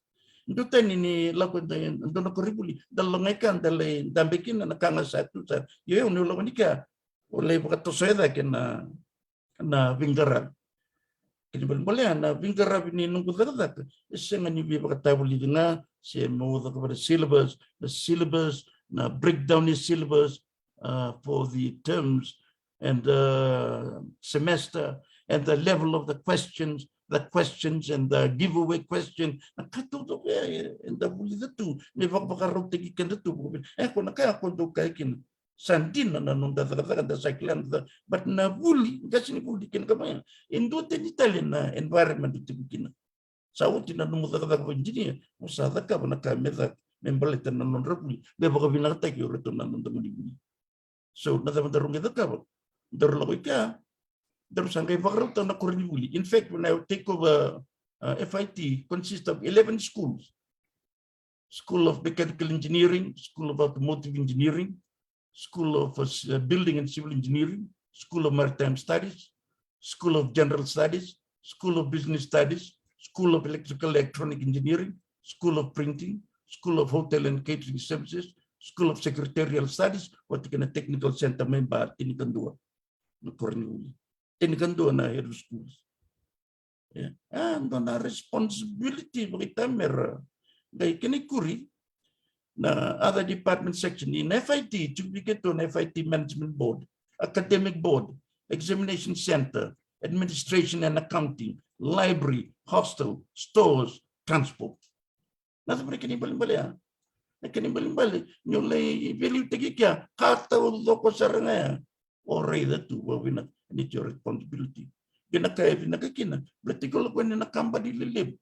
Duatani ni lako e dua na koronivuli, da lako ga i ke, da lai dabe kina, na ka ga sa tu sa. Io, io, niu lako ni kea, au lai vakatosoya cake na, na veiqaravi. Kena ibalebale ya na veiqaravi ni noqu cakacaka e sega ni veivakatavulici ga, se meu cakava na syllabus, na syllabus, na breakdown ni syllabus, uh, for the terms and the semester and the level of the questions, the questions and the giveaway question. Na ka taucoko ya, e, eda vulica tu me vakavakarautaki keda tu. E, ko na ka ya ko dau kaya kina. Sa dina na noda cakacaka, da sa kila na caka, but na vuli, qasenivuli kei na ka mai ya, e duatani tale na environment e tiko kina. Sa oti na nomu cakacaka vakaengineer, mo sa cakava na ka me caka, me baleta na nodra vuli, me vakavinakataki o iratou na noda gonevuli. So, na cava daru qai cakava? Daru lako i kea, daru sa qai vakarautaka na koronivuli. In fact, when I take over, uh, F I T, consists of eleven schools. School of Mechanical Engineering, School of Automotive Engineering, School of, uh, Building and Civil Engineering, School of Maritime Studies, School of General Studies, School of Business Studies, School of Electrical Electronic Engineering, School of Printing, School of Hotel and Catering Services, School of Secretarial Studies, vata kei na Technical Center mai Ba, tinikadua na koronivuli. Tinikadua na head of schools. Yeah. A dua na responsibility vakaitamera. Qai kena ikuri na other department section, ni na F I T, tiko vei keitou na F I T Management Board, Academic Board, Examination Center, Administration and Accounting, Library, Hostel, Stores, Transport. Na cava na kena ibalebale ya? Na kena ibalebale ni o lai veiliutaki kea, ka taucoko sara ga ya. O raica tu vakavinaka, ni tiko responsibility. Kena ka e vinaka kina, baleta tiko lako yani na kabani lelevu.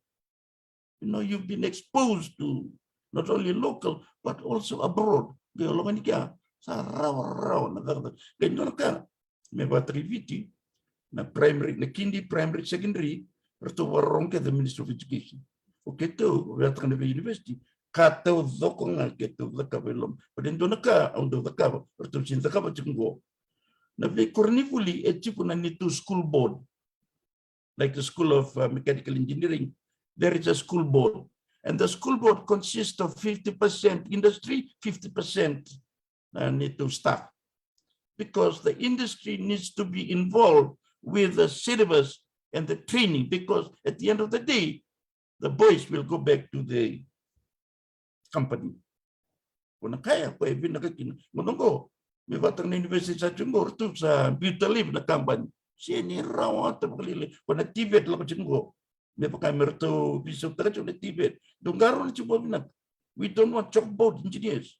You know, you've been exposed to not only local but also abroad. Qai o lako yani kea, sa rawarawa na cakacaka. Qai dua na ka me vakataki Viti, na primary, na kidi, primary, secondary, ratou vakarorogo kece Ministry of Education. O keitou, o veiwataka na vei university, ka taucoko ga keitou cakava e loma. But e dua na ka au dau cakava, ratou sega ni cakava tiko qo. Na veikoronivuli e tiko na neitou school board, like the School of, uh, Mechanical Engineering, there is a school board. And the school board consists of fifty percent industry, fifty percent na neitou staff. Because the industry needs to be involved with the syllabus and the training, because at the end of the day, the boys will go back to the company. Ko na ka ya ko e vinaka kina. Gauna qo, me vaka na university sa tiko qo, ratou sa biuta laivi na kabani. Sega ni rawata vakalailai. Ko na TVET lako tiko qo, me vaka me ratou veisautaka tiko na TVET. Dou qarauna tiko vakavinaka. We don't want chalkboard engineers.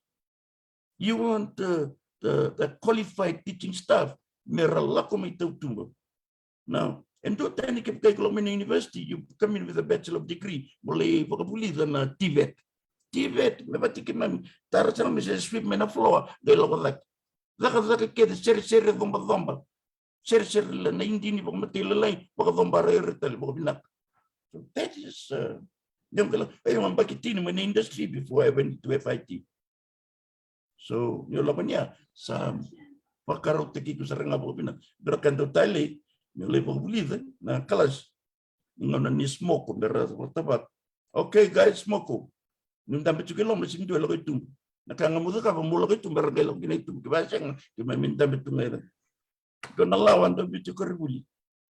You want, uh, the, the qualified teaching staff me ra lako mai tautuba. Now, e dua tani, kevaka o lako mai na university, you come in with a bachelor of degree, mo lai vakavulica na TVET. TVET, me vaka tiko keimami, tara sara me se sweep mai na floor, qai lako cake. Cakacaka kece, seresere, cobacoba. Seresere na idini vakamatailalai, vakacobara ira tale vakavinaka. So that is, uh, ni o qai lako, au yabaki tini mai na industry before I went to F I T. So ni o lako ni ya, sa vakarautaki iko sara ga vakavinaka. Bera ka dau talei, ni o lai vakavulica na kalasi. Ni gauna ni smoko, bera vakatavata. Okay, guys, smoko. Ni dabe tiko i loma, sega ni dua e lako i tuba. Na ka ga mo cakava, mo lako i tuba, era qai lako kina i tuba. Kevaka sega, keimami dabe tu ga i ra. Dua na lawa, dau biuti koronivuli.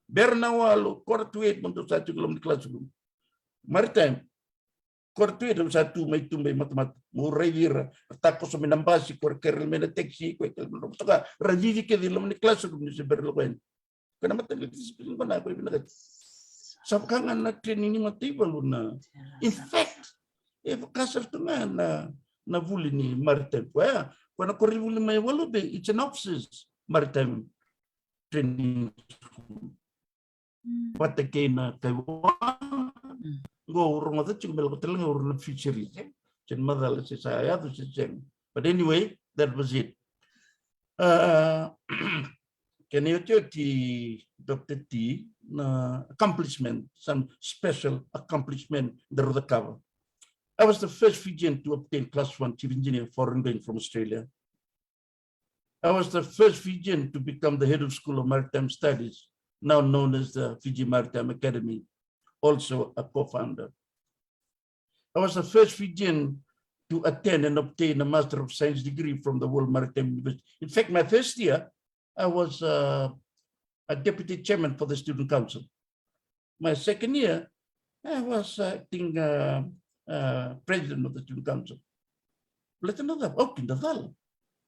Bera na walu, quarter to eight, mo dou sa tiko i loma ni classroom. Maritime, quarter to eight, au sa tu mai tuba i matamata. Mo raici ira, ra takoso mai na basi, ko ra kere mai na taxi, ko e kere mai na motoka, ra cici kece i loma ni classroom, ni se bera lako yani. Ko na matai ni discipline ko na ko e vinakati. Sa vaka ga na training ni mataivalu na. In fact, e vaka sara tu ga na, na vuli ni maritime. Koya, ko na koronivuli mai Walu Bay, it's an officers maritime training school. Mm. Vata kei na Taiwan. Mm. Qo au rogoca tiko me lako tale ga o ira na fisheries, e? Se ni macala se sa yaco se sega. But anyway, that was it. Uh, kena iotioti, Doctor T, na accomplishment, some special accomplishment daru cakava. I was the first Fijian to obtain class one chief engineer foreign going from Australia. I was the first Fijian to become the head of School of Maritime Studies, now known as the Fiji Maritime Academy, also a co-founder. I was the first Fijian to attend and obtain a Master of Science degree from the World Maritime University. In fact, my first year, I was, uh, a deputy chairman for the Student Council. My second year, I was acting, uh, uh, president of the Student Council. Baleta na cava? Au kidacala.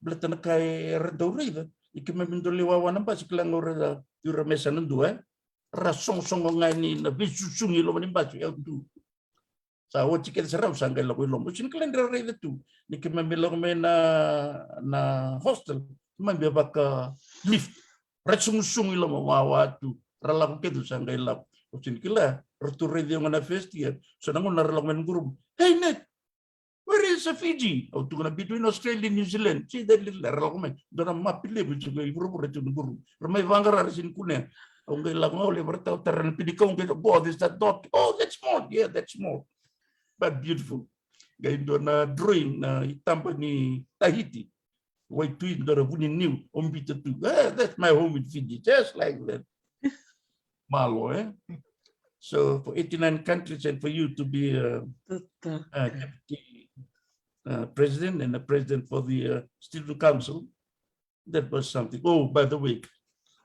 Baleta na ka era dau raica, ni keimami dau lai wawa na basi, kila ga o ira, o ira mai sa na dua, e? Ra sogosogo ga ni na veisusugi i loma ni basi, au tu. Sa oti kece sara, au sa qai lako i loma. Au sega ni kila ni ra raica tu. Ni keimami lako mai na, na hostel, keimami vaka lift. Ra sugusugu i loma, wawa tu. Ra lako kece, au sa qai lako. Au sega ni kila, ratou raici au ga na first year. So na gauna ra lako mai na gurupu, "Hey, Ned, where is, uh, Fiji?" Au tukuna, "Between Australia and New Zealand." See that little, ra lako mai. Dua na mapi levu tiko i vuravura tiko na gurupu. Ra mai vaqara, ra sega ni kunea. Au qai lako ga, au lai vakaraitaka, au tara na pinikau, qai, "Oh, this, that dot. Oh, that's small. Yeah, that's small. But beautiful." Qai dua na drawing na itaba ni Tahiti. Waitui, dua na vuniniu, au biuta tu. "Eh, that's my home in Fiji, just like that." Malo, e? So for eighty-nine countries and for you to be, uh, uh, deputy uh, president and a president for the, uh, student council. That was something. Oh, by the way,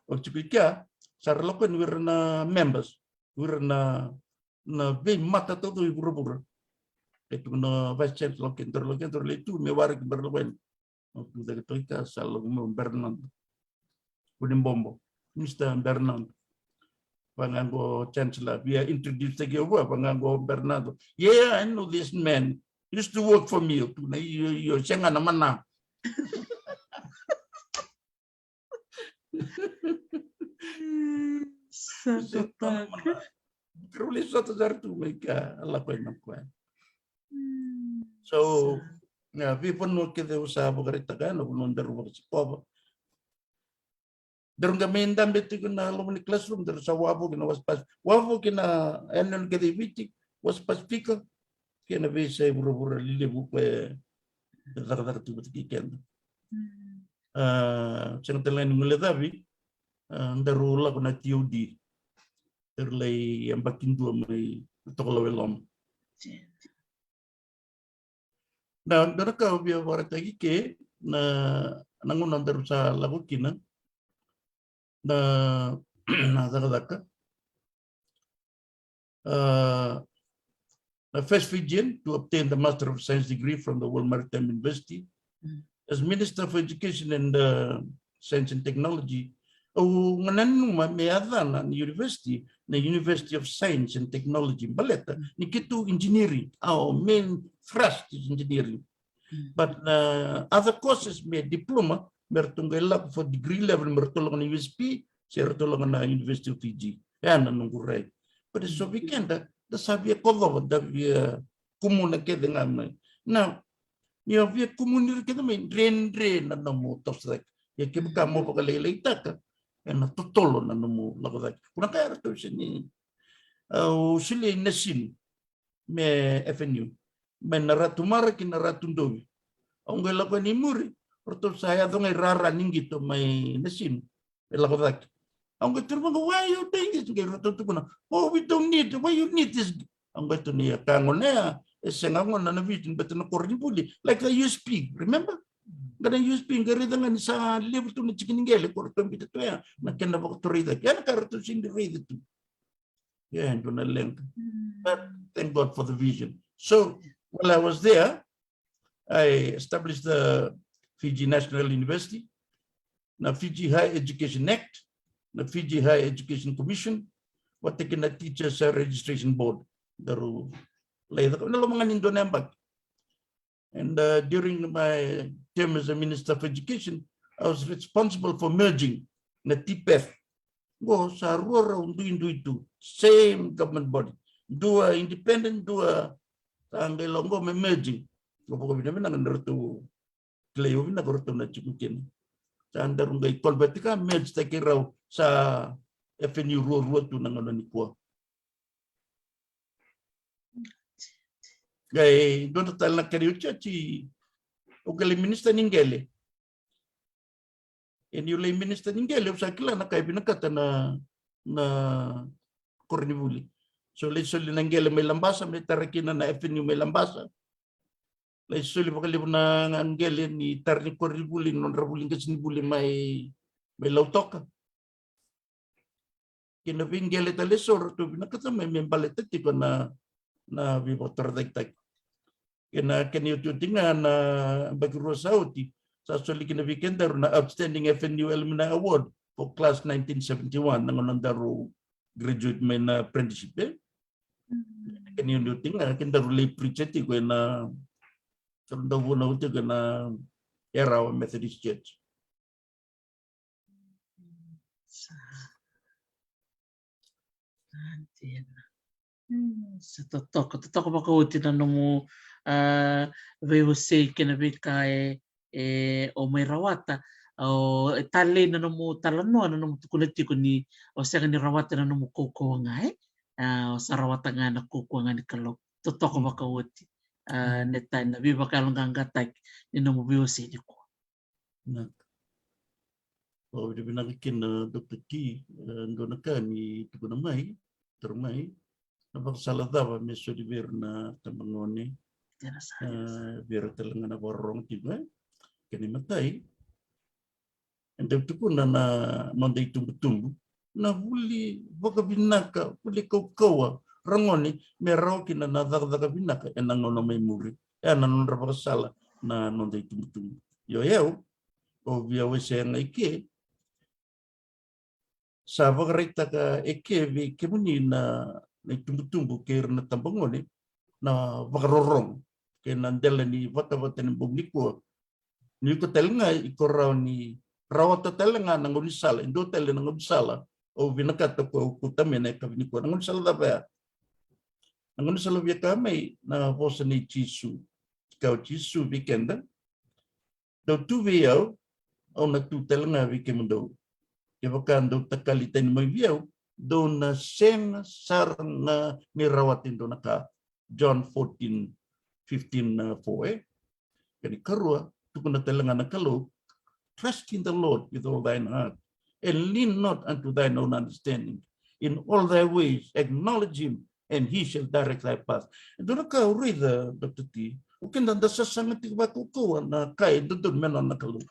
o tiko i kea, sa ra lako yani o ira na members, o ira na, na veimata taucoko i vuravura. E tu na vice chancellor, ke daru lako, ke daru lai tu, me waraki bera lako yani. O tu cake toka i kea, sa lako mai o Bernardo Kunibobo, Mister Bernardo. Vaqo chancellor, via introduce taki au vua, vaqo Bernardo. Yeah, I know this man. Used to work for me. O tu na io, io, sega na mana. Sa totoka. Keirau lai sota sara tu mai kea, a lako yani o koya. Mm. So, sa, na veivanua kece au sa vakaraitaka, na vanua daru vakasikova. Daru qai mai dabe tiko na loma ni classroom, daru sa wavoki na West Pas-, wavoki na yanuyanu kece i Viti, West Pasifika, kei na veiyasai vuravura lelevu ko e cakacaka tu vata kei keda. Mm. A, sega tale ga ni guilecavi, a, daru lako na T O D. Daru lai yabaki dua mai Tokalau e Loma. Sega. Na, dua na ka au via vakaraitaki ke, na, na gauna daru sa lako kina, na, na cakacaka. Uh, the first Fijian to obtain the Master of Science degree from the World Maritime University. Mm. As Minister for Education and, uh, Science and Technology, au nanuma me yacana na university, na University of Science and Technology, baleta, mm, ni keitou engineering, our main thrust is engineering. Mm. But, uh, other courses me diploma, me ratou qai lako for degree level, me ratou lako na U S P, se ratou lako na University of Fiji. Ya na noqu rai. But e so vei keda, da sa via kocova, da via kumuna kece ga mai. Na, ni o via kumuni ira kece mai, dredre na nomu toso cake. Ia kevaka mo vakalailaitaka, ena totolo na nomu lako cake. Ko na ka eratou se ni, au solia i Nasinu me F N U, mai na Ratu Mara ki na Ratu Dovi. Au qai lako yani i muri, ratou sa yaco ga i rara ni qito mai Nasinu, e lako cake. Au qai tukuna vaqo, why you doing this? Qai ratou tukuna, oh, we don't need, why you need this? Au qai tukuna, ia ka gona ya, e sega gona na vision, baleta na koronivuli, like the U S P, remember? Qai na U S P, qai raica ga ni sa levu tu na tiki ni qele ko ratou biuta tu ya, na kena vakaturai cake. Ya na ka ratou sega ni raica tu. Yeah, e dua na leqa. Mm. But thank God for the vision. So, while I was there, I established the Fiji National University, na Fiji Higher Education Act, na Fiji Higher Education Commission, vata kei na Teachers, uh, Registration Board. Daru lai caka, na loma ga ni dua na yabaki. And, uh, during my term as a Minister for Education, I was responsible for merging na TPEF. Qo sa rua rau duidui tu, same government body. Dua independent, dua sa qai lako qo me merging. Qo vakavinavinaka na ratou kilai au vinaka, ratou na tiko kina. Sa daru qai convert ka, merge taki rau, sa F N U ruarua tu na gauna nikua. Qai dua tale na kena iotioti, au qai lai minista ni qele. E niu lai minista ni qele, au sa kila na ka e vinakata na, na koronivuli. So lai soli na qele mai Labasa, mai tara kina na F N U mai Labasa. Lai soli vakalevu na qele ni tara ni koronivuli, nodra vuli qasenivuli mai, mai Lautoka. Kei na veiqele tale eso ratou vinakata mai me baleta tiko na, na veivakatorocaketaki. Kei na kena iotioti ga na yabaki rua sa oti, sa soli kina vei kedaru na Outstanding F N U Alumni Award for Class nineteen seventy-one, na gauna daru graduate mai na apprenticeship, e? Mm. Kena iotioti ga, kedaru lai preach tiko ena, kedaru dau vunau tiko ena Yarawa Methodist Church. Sa. Sa dina. Mm, sa totoka, totoka vakaoti na nomu, ah, veiwasei kei na veika e, e o mai rawata. O, e talei na nomu talanoa, na nomu tukuna tiko ni o sega ni rawata na nomu kaukauwa ga, e? Ah, o sa rawata ga na kaukauwa ga ni Kalou. Totoka vakaoti. Ah, mm, Netani, na veivakayaloqaqataki ni nomu veiwasei nikua. Na. Au vakavinavinaka kina, Doctor T, e, dua na ka ni tukuna mai, tara mai, na vakasala cava me soli vei ira na tabagone, Vei ira tale ga na vakarorogo tiko, e? Kena imatai, e dau tukuna na noda itubutubu na vuli vakavinaka, vuli kaukauwa, ragone, me rawa kina na cakacaka vinaka ena gauna mai muri. E na nodra vakasala na noda itubutubu. Io, e au, au via wasea ga i ke, sa vakaraitaka e ke vei kemuni na, na itubutubu kei ira na tabagone na vakarorogo kei na dela ni vatavata ni bogi nikua. Ni ko tale ga i ko rawa ni rawata tale ga na gaunisala, e dua tale na gaunisala au vinakata ko au kauta mai na yakavi nikua. Na gaunisala cava ya? Na gaunisala via kaya mai na vosa nei Jisu. Kaya o Jisu vei keda, dou tu vei au, au na tu tale ga vei kemudou. Kevaka dou takali tani mai vei au, dou na sega sara ga ni rawata e dua na ka. John fourteen, fifteen, uh, four, e? Kena ikarua, tukuna tale ga na Kalou, trust in the Lord with all thine heart, and lean not unto thine own understanding. In all thy ways acknowledge him, and he shall direct thy path. E dua na ka au raica, Doctor T, o keda da sasaga tiko vakaukauwa na ka e dodonu me nona na Kalou.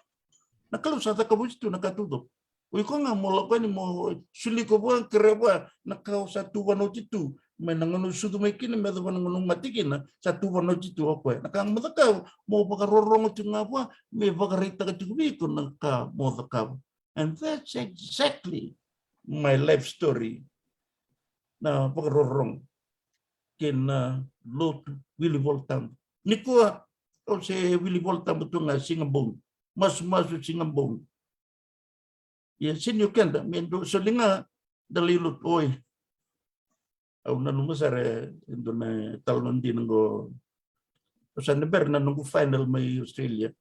Na Kalou sa cakava oti tu na ka taucoko. O iko ga mo lako yani mo soli iko vua, kerea vua na ka o sa tuvanoti tu mai na gauna o sucu mai kina me yacova na gauna o mate kina, sa tuvanoti tu o koya. Na ka ga mo cakava, mo vakarorogo tiko ga vua me vakaraitaka tiko vei iko na ka mo cakava. And that's exactly my life story. Na vakarorogo kei na lotu, wili Vola Tabu. Nikua au se wili Vola Tabu tu ga siga bogi, masumasu siga bogi. Ia sega ni o keda me dua soli ga da lai lotu. Oi, au nanuma sara e dua na talanoa dina qo. Au sa na bera na noqu final mai Australia.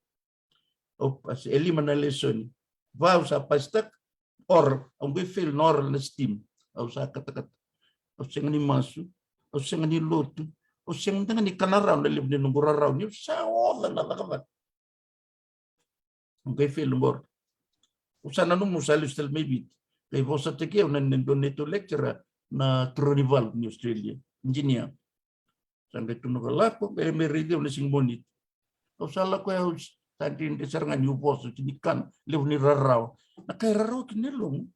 Au pasi e lima na lesoni. Va au sa pasitaka, oral, au qai fail na oral na STEM. Au sa katakata. Au sega ni masu, au sega ni lotu, au sega daga ni kana rawa na levu ni noqu rarawa niu sa oca na cakacaka. Au qai fail na oral. Au sa nanuma au sa lesu tale mai Viti. Qai vosataki au na dua na neitou lecturer na Turaga ni Valu ni Australia, engineer. Sa qai tukuna o koya, lako, qai me raici au na siga Moniti. Au sa lako, au sa dredre sara ga niu vosa, sega ni kana, levu ni rarawa. Na ka e rarawa kina e lomamu,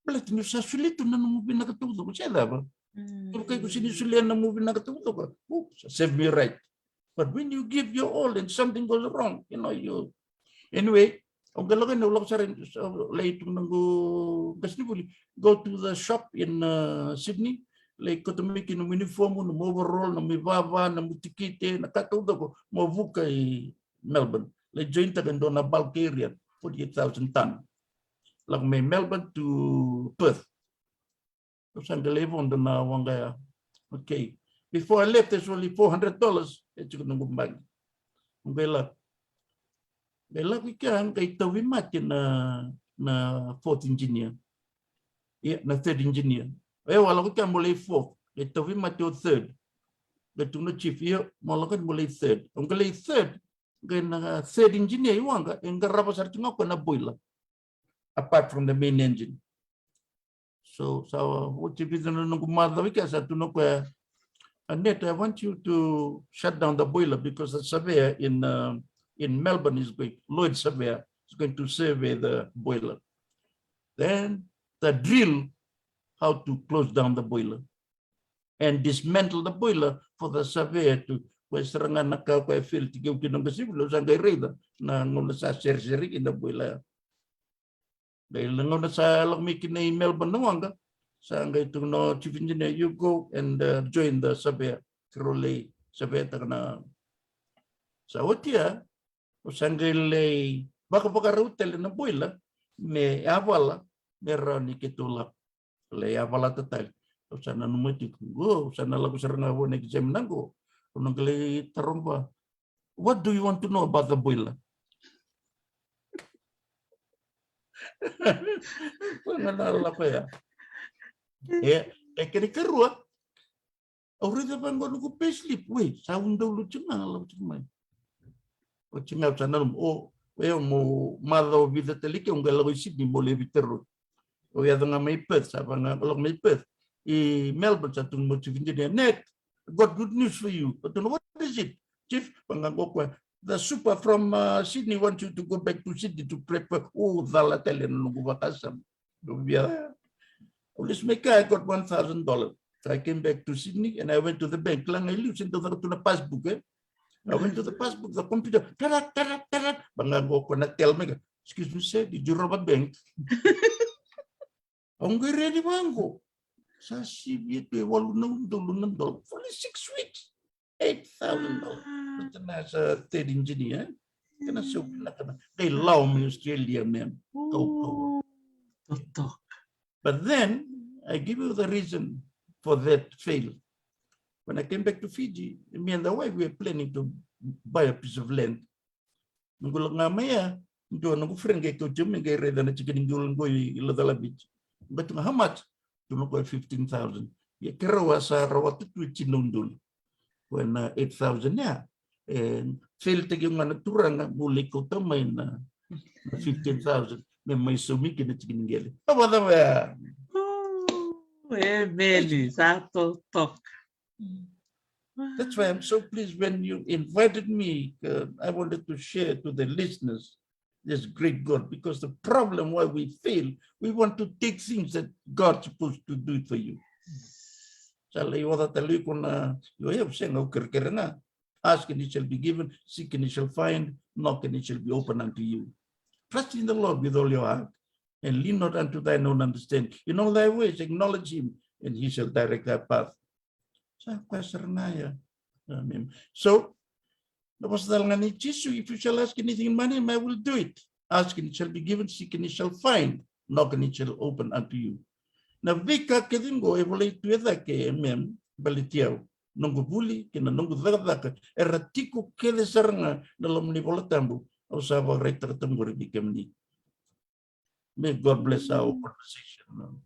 baleta niu sa solia tu na nomu vinaka taucoko, se cava? Kevaka iko sega ni solia na nomu vinaka taucoko, oops, serve me right. But when you give your all and something goes wrong, you know, you Anyway, au qai lako yani, au lako sara, lai tu noqu qasenivuli, go to the shop in, uh, Sydney, lai kauta mai kina nomu uniform, nomu overall, nomu ivava, nomu tikite, na ka taucoko, mo vuka i Melbourne. Lai join taka e dua na bulk carrier, forty-eight thousand ton. Lako mai Melbourne to Perth. Au sa qai lai vodo na waqa ya. Okay. Before I left, there's only four hundred dollars e tiko noqu bagi. Au qai lako. Qai lako i kea, qai tauvimate na, na fourth engineer. Ia, na third engineer. E, au a lako i kea mo lai fourth. Qai tauvimate o third. Qai tukuna o chief, io, mo lako yani mo lai third. Au qai lai third. Qai na third engineer i waqa, e qarava sara tu ga o koya na boiler, apart from the main engine. So sa oti vica na noqu macawa i kea, sa tukuna o koya, Annette, I want you to shut down the boiler because the surveyor in, uh, in Melbourne is going, Lloyd surveyor, is going to survey the boiler. Then the drill, how to close down the boiler and dismantle the boiler for the surveyor to, koya sara ga na ka koya fail tiko kina noqu qasenivuli, au sa qai raica na gauna sa seresere kina na boiler. Qai na gauna sa lako mai kina i Melbourne na waqa, sa qai tukuna o chief engineer, you go and, uh, join the surveyor. Keirau lai survey taka na. Sa oti ya, au sa qai lai vakavakarau tale na boiler me yavala, me rawa ni keitou lako. Lai yavalata tale. Au sa nanuma tiko, qo au sa na lako sara ga vua na exam na qo. Au na qai lai taroga vua, what do you want to know about the boiler? Koya ga na lako ya. E, e kena ikarua, au raica vaqo noqu payslip, wei, sa u dau lutu ga, lako tiko mai. Oti ga au sa nanuma, o, e, mo macawa vica tale i ke au qai lako i Sydney mo lai veitarogi. Au yaco ga mai Perth, sa vaka ga au lako mai Perth. I Melbourne sa tukuna mai o chief engineer, Annette, I got good news for you. Au tukuna, what is it? "Chief," vaqo o koya, "the super from, uh, Sydney wants you to go back to Sydney to prepare." O, cala tale na noqu vakasama. Au via, au lesu mai kea, I got one thousand dollars. So I came back to Sydney and I went to the bank. Kila ga i liu se dau caka tu na passbook, e? I went to the passbook, the computer, tarat, tarat, tarat. Vaqo o koya na teller mai, "Excuse me, sir, did you rob a bank?" Au qai raica vaqo, sa sivia tu e walu na udolu na dola for only six weeks. Eight thousand dollars. As a third engineer, e? Kena sau vinaka na qai lawa mai Australia, ma'am. Kau, kau. Totoka. But then, I give you the reason for that fail. When I came back to Fiji, me and the wife, we were planning to buy a piece of land. Noqu lako ga mai ya, dua noqu friend qai kauti au mai qai raica na tiki ni qolo qo i Lochalabidi. Qai tukuna, "How much?" Tukuna o koya, "Fifteen thousand." Ia keirau a sa rawata tu e tini na udolu. Koya na eight thousand ya, e fail-taki au ga na turaga, meu lai kauta mai na, na fifteen thousand me mai saumi kina na tiki ni qele. A vakacava ya? Emeni, sa totoka. That's why I'm so pleased when you invited me. Uh, I wanted to share to the listeners this great God, because the problem why we fail, we want to take things that God's supposed to do it for you. Sa lai oca tale iko na, io, io, sega, au kerekere ga. Ask and it shall be given, seek and it shall find, knock and it shall be open unto you. Trust in the Lord with all your heart, and lean not unto thine own understanding. In all thy ways acknowledge him, and he shall direct thy path. Sa koya sara ga ya. Amen. So, na vosa tale ga nei Jisu, "If you shall ask anything in my name, I will do it. Ask and it shall be given, seek and it shall find, knock and it shall open unto you." Na veika kece qo e volai tu e cake, amen, baleti au. Noqu vuli kei na noqu cakacaka era tiko kece sara ga na loma ni Vola Tabu. Au sa vakaraitaka tu qori vei kemuni. May God bless our conversation, no?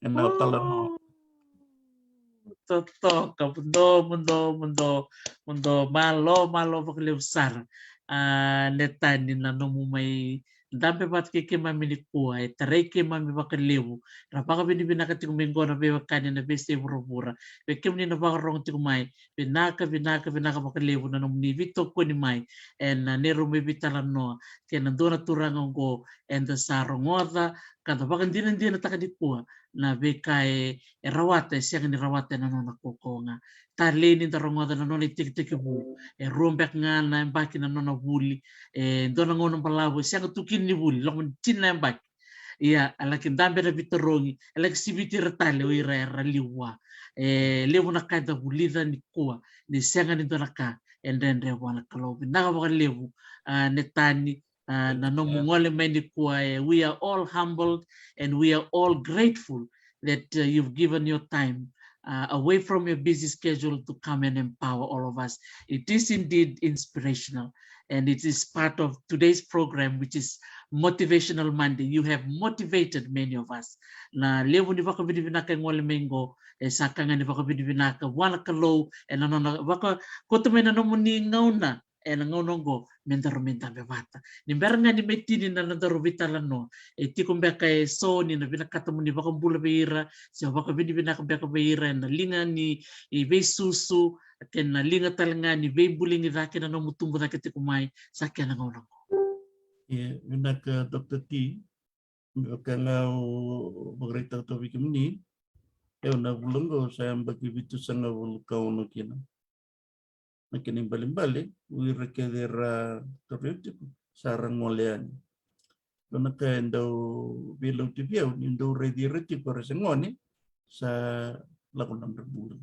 And our talanoa. Totoka, muduo, muduo, muduo, muduo, malo, malo vakalevu sara. A, Netani, na nomu mai dabe vata kei keimami nikua, e tarai keimami vakalevu. Ra vakavinavinaka tiko mai qo na veiwekani ena veiyasai vuravura. Vei kemuni na vakarogo tiko mai, vinaka, vinaka, vinaka vakalevu na nomuni veitokoni mai ena neirau mai veitalanoa kei na dua na turaga oqo, eda sa rogoca ka da vakadinadinataka nikua na veika e, e rawata, e sega ni rawata ena nona kaukaua ga. Talei ni da rogoca na nona itekitekivu, e rua beka ga na yabaki na nona vuli, e dua na gauna balavu e sega tu kina ni vuli, loma ni tini na yabaki. Ia, e laki dabe na veitarogi, e laki siviti ira tale o ira era liu vua. E levu na ka eda vulica nikua, ni sega ni dua na ka e dredre vua na Kalou. Vinaka vakalevu, a, Netani, a, na nomu gole mai nikua, e, we are all humbled and we are all grateful that, uh, you've given your time, uh, away from your busy schedule to come and empower all of us. It is indeed inspirational. And it is part of today's program, which is Motivational Monday. You have motivated many of us. Na levu ni vakavinavinaka e gole mai qo, e sa ka ga ni vakavinavinaka vua na Kalou, ena nona vakauta mai na nomuni gauna ena gauna oqo me daru mai dabe vata. Ni bera ga ni mai tini na nodaru veitalanoa, e tiko beka eso ni na vinakata mo ni vakabula vei ira, se o vakavinavinaka beka vei ira ena liga ni veisusu, kei na liga tale ga ni veibuligi cake na nomu tubu cake tiko mai, sa kena gauna oqo. Ia, vinaka Doctor T, me vaka ga au vakaraitaka tu vei kemuni, e, na vula oqo sa yabaki vitusagavulu ka ono kina. Na kena ibalebale, o ira kece era tarogi au tiko sa ra gole yani. Dua na ka e dau veilauti vei au, niu dau raici ira tiko era se gone, sa lako nodra bula.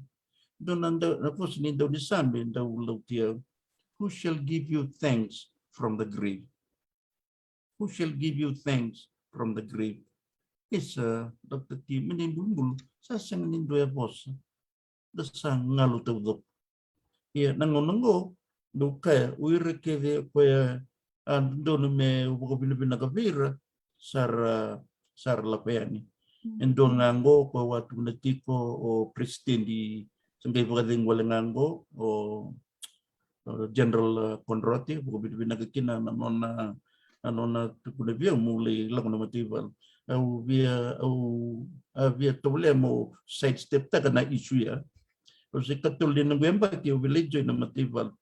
Dua na dau, na vosa ni Daunisame e dau lauti au, "Who shall give you thanks from the grave? Who shall give you thanks from the grave?" Isa, Doctor T, mai na ibulubulu sa sega ni dua e vosa, da sa galu taucoko. Ia, na gauna oqo, dau kaya, o ira kece o koya a dodonu meu vakavinavinaka vei ira, sa ra, sa ra lako yani. E dua ga oqo, o koya au a tukuna tiko, o peresitedi, sa qai vakacegu wale ga oqo, o, o General, e, Konrote, vakavinavinaka kina na nona, na nona tukuna vei au meu lai lako na mataivalu. Au via, au a via tovolea meu sidestep-taka na issue ya. Au se ikatolu ni noqu yabaki au via lai join na mataivalu.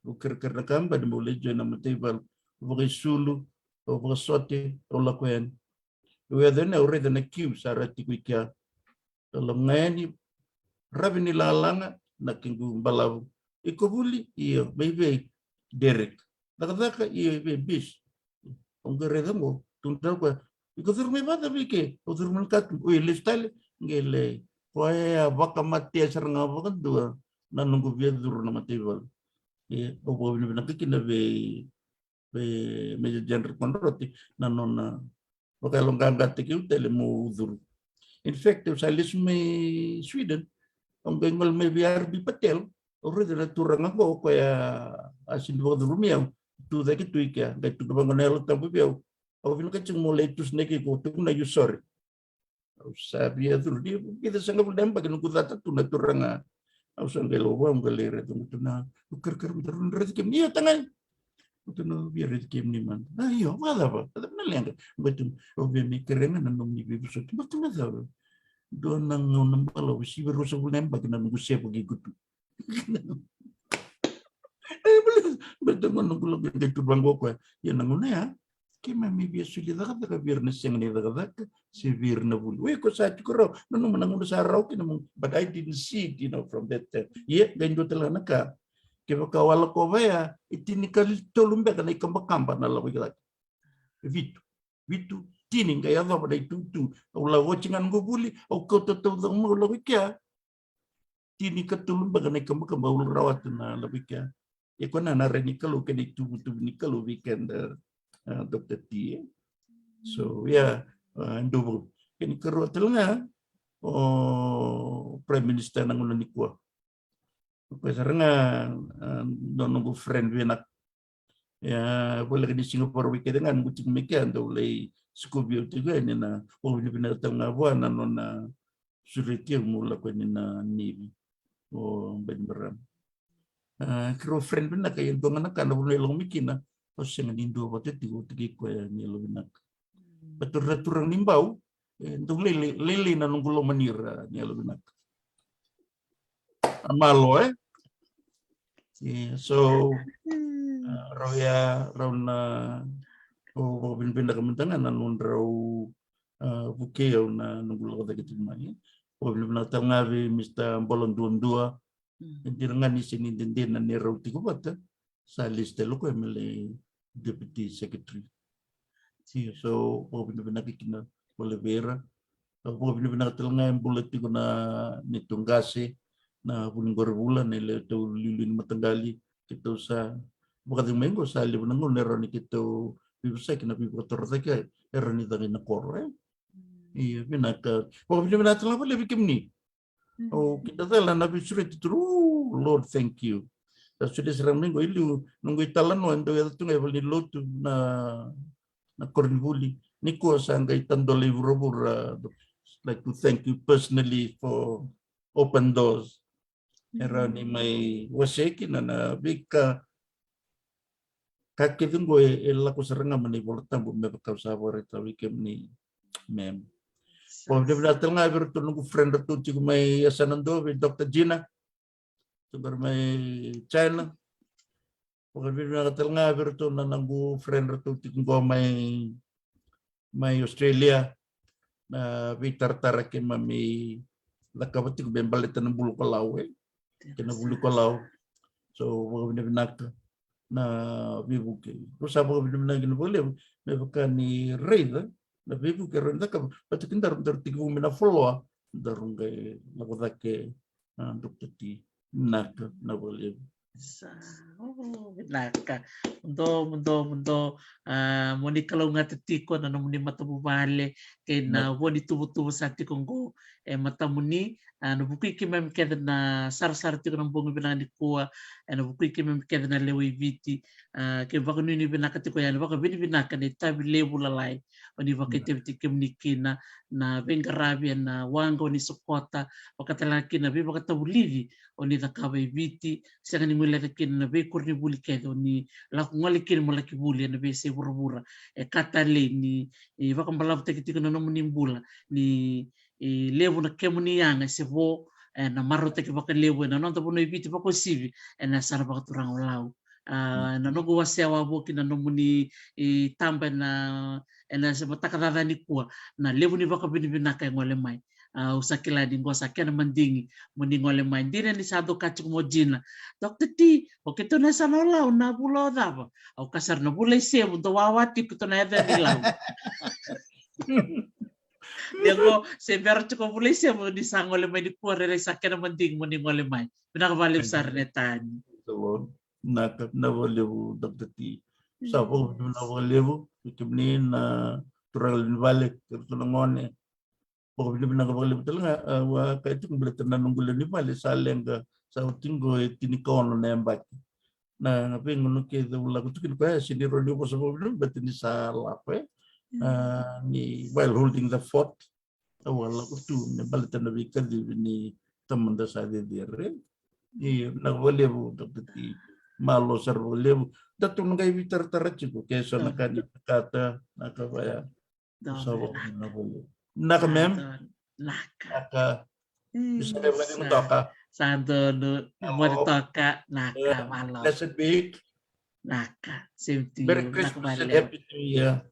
Au kerekere na kabani meu lai join na mataivalu. Au vakaisulu, au vakasote, au lako yani. Au yaco yani au raica na kiu sa ra tiko i kea. Au lako ga yani, ravi ni lalaga na kequ balavu. Iko vuli? Io. Mai vei? Derek. Cakacaka? Io. I vei? Bis. Au qai raica qo, tukuna o koya, iko curu mai vata vei ke? Au curu mai na katuba. Oi, lesu tale. Qai lai. Koya e a vakamatea sara ga vakadua na noqu via curu na mataivalu. E, au vakavinavinaka kina vei, vei Major General Konroti na nona vakayaloqaqataki au tale meu curu. In fact, au sa lesu mai Sweden, au qai gole mai vei R B Patel, au raica na turaga qo, o koya a sega ni vakacurumi au, tu cake tu i kea, qai tukuna vaqo na Yalo Tabu vei au. Au vinakata tiko meu lai tusanaki iko, tukuna, you sorry. Au sa via curu, ni vica sagavulu na yabaki noqu cata tu na turaga. Au sa qai lako vua, au qai lai raica, au tukuna, au kerekere, au raica kemuni, io tagai. Au tukuna, au via raica kemuni mada. A, io, vakacava? Vakacava na leqa? Au tukuna, au via mai kerea ga na nomuni veivosoti. Au tukuna, cava? Dua na gauna balavu, sivia ruasagavulu na yabaki na noqu seva kei iko tu. E, baleta, baleta gona noqu lako, qai tukuna vaqo o koya, ia na gauna ya keimami via soli cakacaka vei ira na sega ni cakacaka se vei ira na vuli. Oi, ko sa tiko rawa, nanuma na gauna sa rawa kina mo, but I didn't see it, you know, from that time. Ia qai dua tale ga na ka, kevaka au a lakova ya, e tini ka tolu beka na ikabakaba na lako i cake. E vitu, vitu, tini, qai yacova na itutu. Au lako oti ga noqu vuli, au kauta taucoko mai, au lako i kea. Tini ka tolu beka na ikabakaba au rawata na lako i kea. E koya na rai ni Kalou kei na ituvatuva ni Kalou vei keda, a, Doctor T, e. So, ia, a, dua vaka. Kena ikarua tale ga, o Prime Minister na gauna nikua. O koya sara ga, a, dua noqu friend vinaka. Ia, voleka ni Singapore wekete ga noqu tiko mai kea, dau lai sikovi au tiko yani, na vakavinavinaka tale ga vua na nona sureti au meu lako yani na Navy, o Bainimarama. A, keirau friend vinaka, ia dua ga na ka na vanua e lako mai kina, au sega ni duavata tiko vata kei koya ni yalovinaka. Baleta ra turaga ni Bau, e dau lailai, lailai na noqu lomani ira ni yalovinaka. A, malo, e? Ia, so, a, rau ya, rau na, au vakavinavinaka mada ga na nodrau, a, vukei au na noqu lako cake tiko mai. Vakavinavinaka tale ga vei Mister Bolo Duadua. Mm. E dina ga ni sega ni dede na neirau tiko vata, sa lesu tale o koya me lai deputy secretary. Io, so vakavinavinaka kina vale vei ira. Au vakavinavinaka tale ga e bula tiko na neitou qase, na Vuniqorevula, na lewe tau liuliu ni mataqali, keitou sa vakacegu mai qo, sa levu na gauna e rawa ni keitou veivosaki, na veivakatorocaketaki e rawa ni caka ina koro, e? Mm. Io, vinaka. Vakavinavinaka tale ga vakalevu vei kemuni. Mm. Au kidacala na veisureti tu, Lord, thank you. Sa sureti sara mai qo i liu, noqu italanoa e dau yaco tu ga e valenilotu, na, na koronivuli. Nikua sa qai tadola i vuravura, like to thank you personally for open doors. E rawa ni mai wasea kina na veika, ka kece qo e, e lako sara ga mai na iVola Tabu, me vaka au sa vakaraitaka vei kemuni, ma'am. Vakavinavinaka tale ga vei iratou noqu friend ratou tiko mai yasana dua, vei Doctor Gina, tu qori mai China. Vakavinavinaka tale ga vei iratou na noqu friend ratou tiko qo mai, mai Australia, na veitaratara keimami cakava tiko me baleta na bula ko Lau, e? Kei na vuli ko Lau. So, vakavinavinaka na veivuke. Rau sa vakavinavinaka kina vakalevu, me vaka ni raica na veivuke rau na cakava, baleta kedaru, daru tekivu mai na foloa, daru qai lako cake, a, Doctor T. Vinaka, vinaka vakalevu. Sa, o, vinaka. Muduo, muduo, muduo. A, mo ni kalougata tiko na nomuni matavuvale kei na vo ni tuvatuva sa tiko qo e matamuni. A, na vukui keimami kece na sarasara tiko na bogi vinaka nikua, e na vukui keimami kece na lewe i Viti. A, keimami vakanuinui vinaka tiko yani, vakavinavinaka na itavi levu lalai o ni vakaitavitaki kemuni kina, na veiqaravi e na waqa o ni sokota, vaka tale ga kina na veivakatavulici o ni cakava i Viti, sega ni guileca kina na veikoronivuli kece o ni lako gole kina mo laki vuli e na veiyasai vuravura. E ka talei ni, e, vakabalavutaki tiko na nomuni bula, ni, e, levu na kemuni yaga se vo, e, na marautaki vakalevu e na noda vanua i Viti, vakauasivi e na yasana vakaturaga o Lau. A, na noqu wasea wavoki na nomuni itaba ena, ena se mataka caca nikua, na levu ni vakavinavinaka e gole mai. A, au sa kila ni qo sa kena madigi mo ni gole mai. Dina ni sa doka tiko mo Jina, Doctor T, o keitou na yasana o Lau na vula o cava? Au kaya sara, na vula i Sevu, dou wawa tiko, keitou na yaco yani Lau. Ia qo se bera tiko vula i Sevu ni sa gole mai nikua, rairai sa kena madigi mo ni gole mai. Vinaka vakalevu sara na tani. Vinaka, vinaka vakalevu Doctor T. Sa vakavinavinaka vakalevu vei kemuni na turaga lewe ni vale kei ratou na gone. Vakavinavinaka vakalevu tale ga, a, au a kaya tiko baleta na noqu lewe ni vale sa leqa, sa oti qo e tinikaono na yabaki. Na, na veigauna kece au lako tu kina, koya e sega ni rawa ni vosa vakavinavinaka baleta ni sa lako, e. A, ni while holding the fort, au a lako tu me baleta na veikacivi ni tamada sa cecere. Ia, vinaka vakalevu Doctor T. Malo sara vakalevu. Da tu na qai veitaratara tiko ke so na ka ni vinakata, na ka vaya. Sa vakavinavinaka vakalevu. Vinaka, ma'am. Vinaka. Ni sa levu ni toka. Sa donu, moce toka, vinaka, malo. Blessed week. Vinaka, same to you. Merry Christmas and Happy New Year.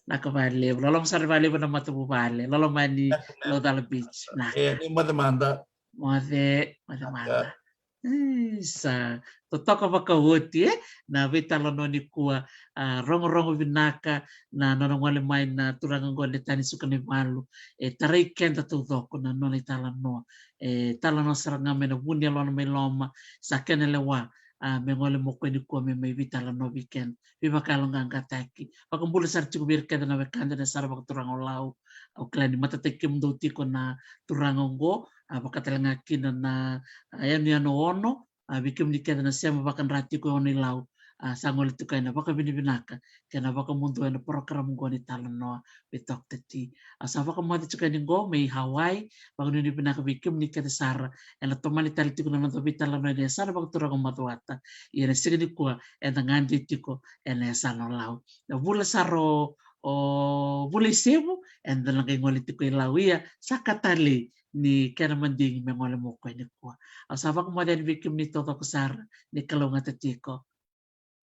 Vinaka vakalevu. Loloma sara vakalevu na matavuvale. Loloma ni Laucala Beach. Vinaka. E, ni moce mada. Moce, moce mada. Isa, totoka vakaoti, e, na veitalanoa nikua, a, rogorogo vinaka na nona gole mai na turaga qo Letani Sukanaivalu, e tarai keda taucoko na nona italanoa, e talanoa sara ga mai na vu ni yalona mai loma, sa kena lewa, a, me gole mo koya nikua me mai veitalanoa vei keda, veivakayaloqaqataki. Vakabula sara tiko vei ira kece na wekada na yasana vakaturaga o Lau, au kila ni matataki kemudou tiko na turaga oqo, a, vaka tale ga kina na, a, yanuyanu o Ono, a, vei kemuni kece na sema vakadra tiko e Ono i Lau, a, sa gole tiko ena vakavinavinaka kei na vakamuduo ena program qo ni talanoa vei Doctor T. A, sa vakamoce tiko yani qo mai Hawaii, vakanuinui vinaka vei kemuni kece sara, ena tomani tale tiko na noda veitalanoa ena yasana vakaturaga o Macuata, ia ena siga nikua eda gade tiko ena yasana o Lau. Na vula sara o, o vula i Sevu, eda na qai gole tiko i Lau, ia sa ka talei ni kena madigi me gole mo koya nikua. Au sa vakamoce yani vei kemuni taucoko sara, ni kalougata tiko,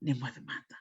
ni moce mada.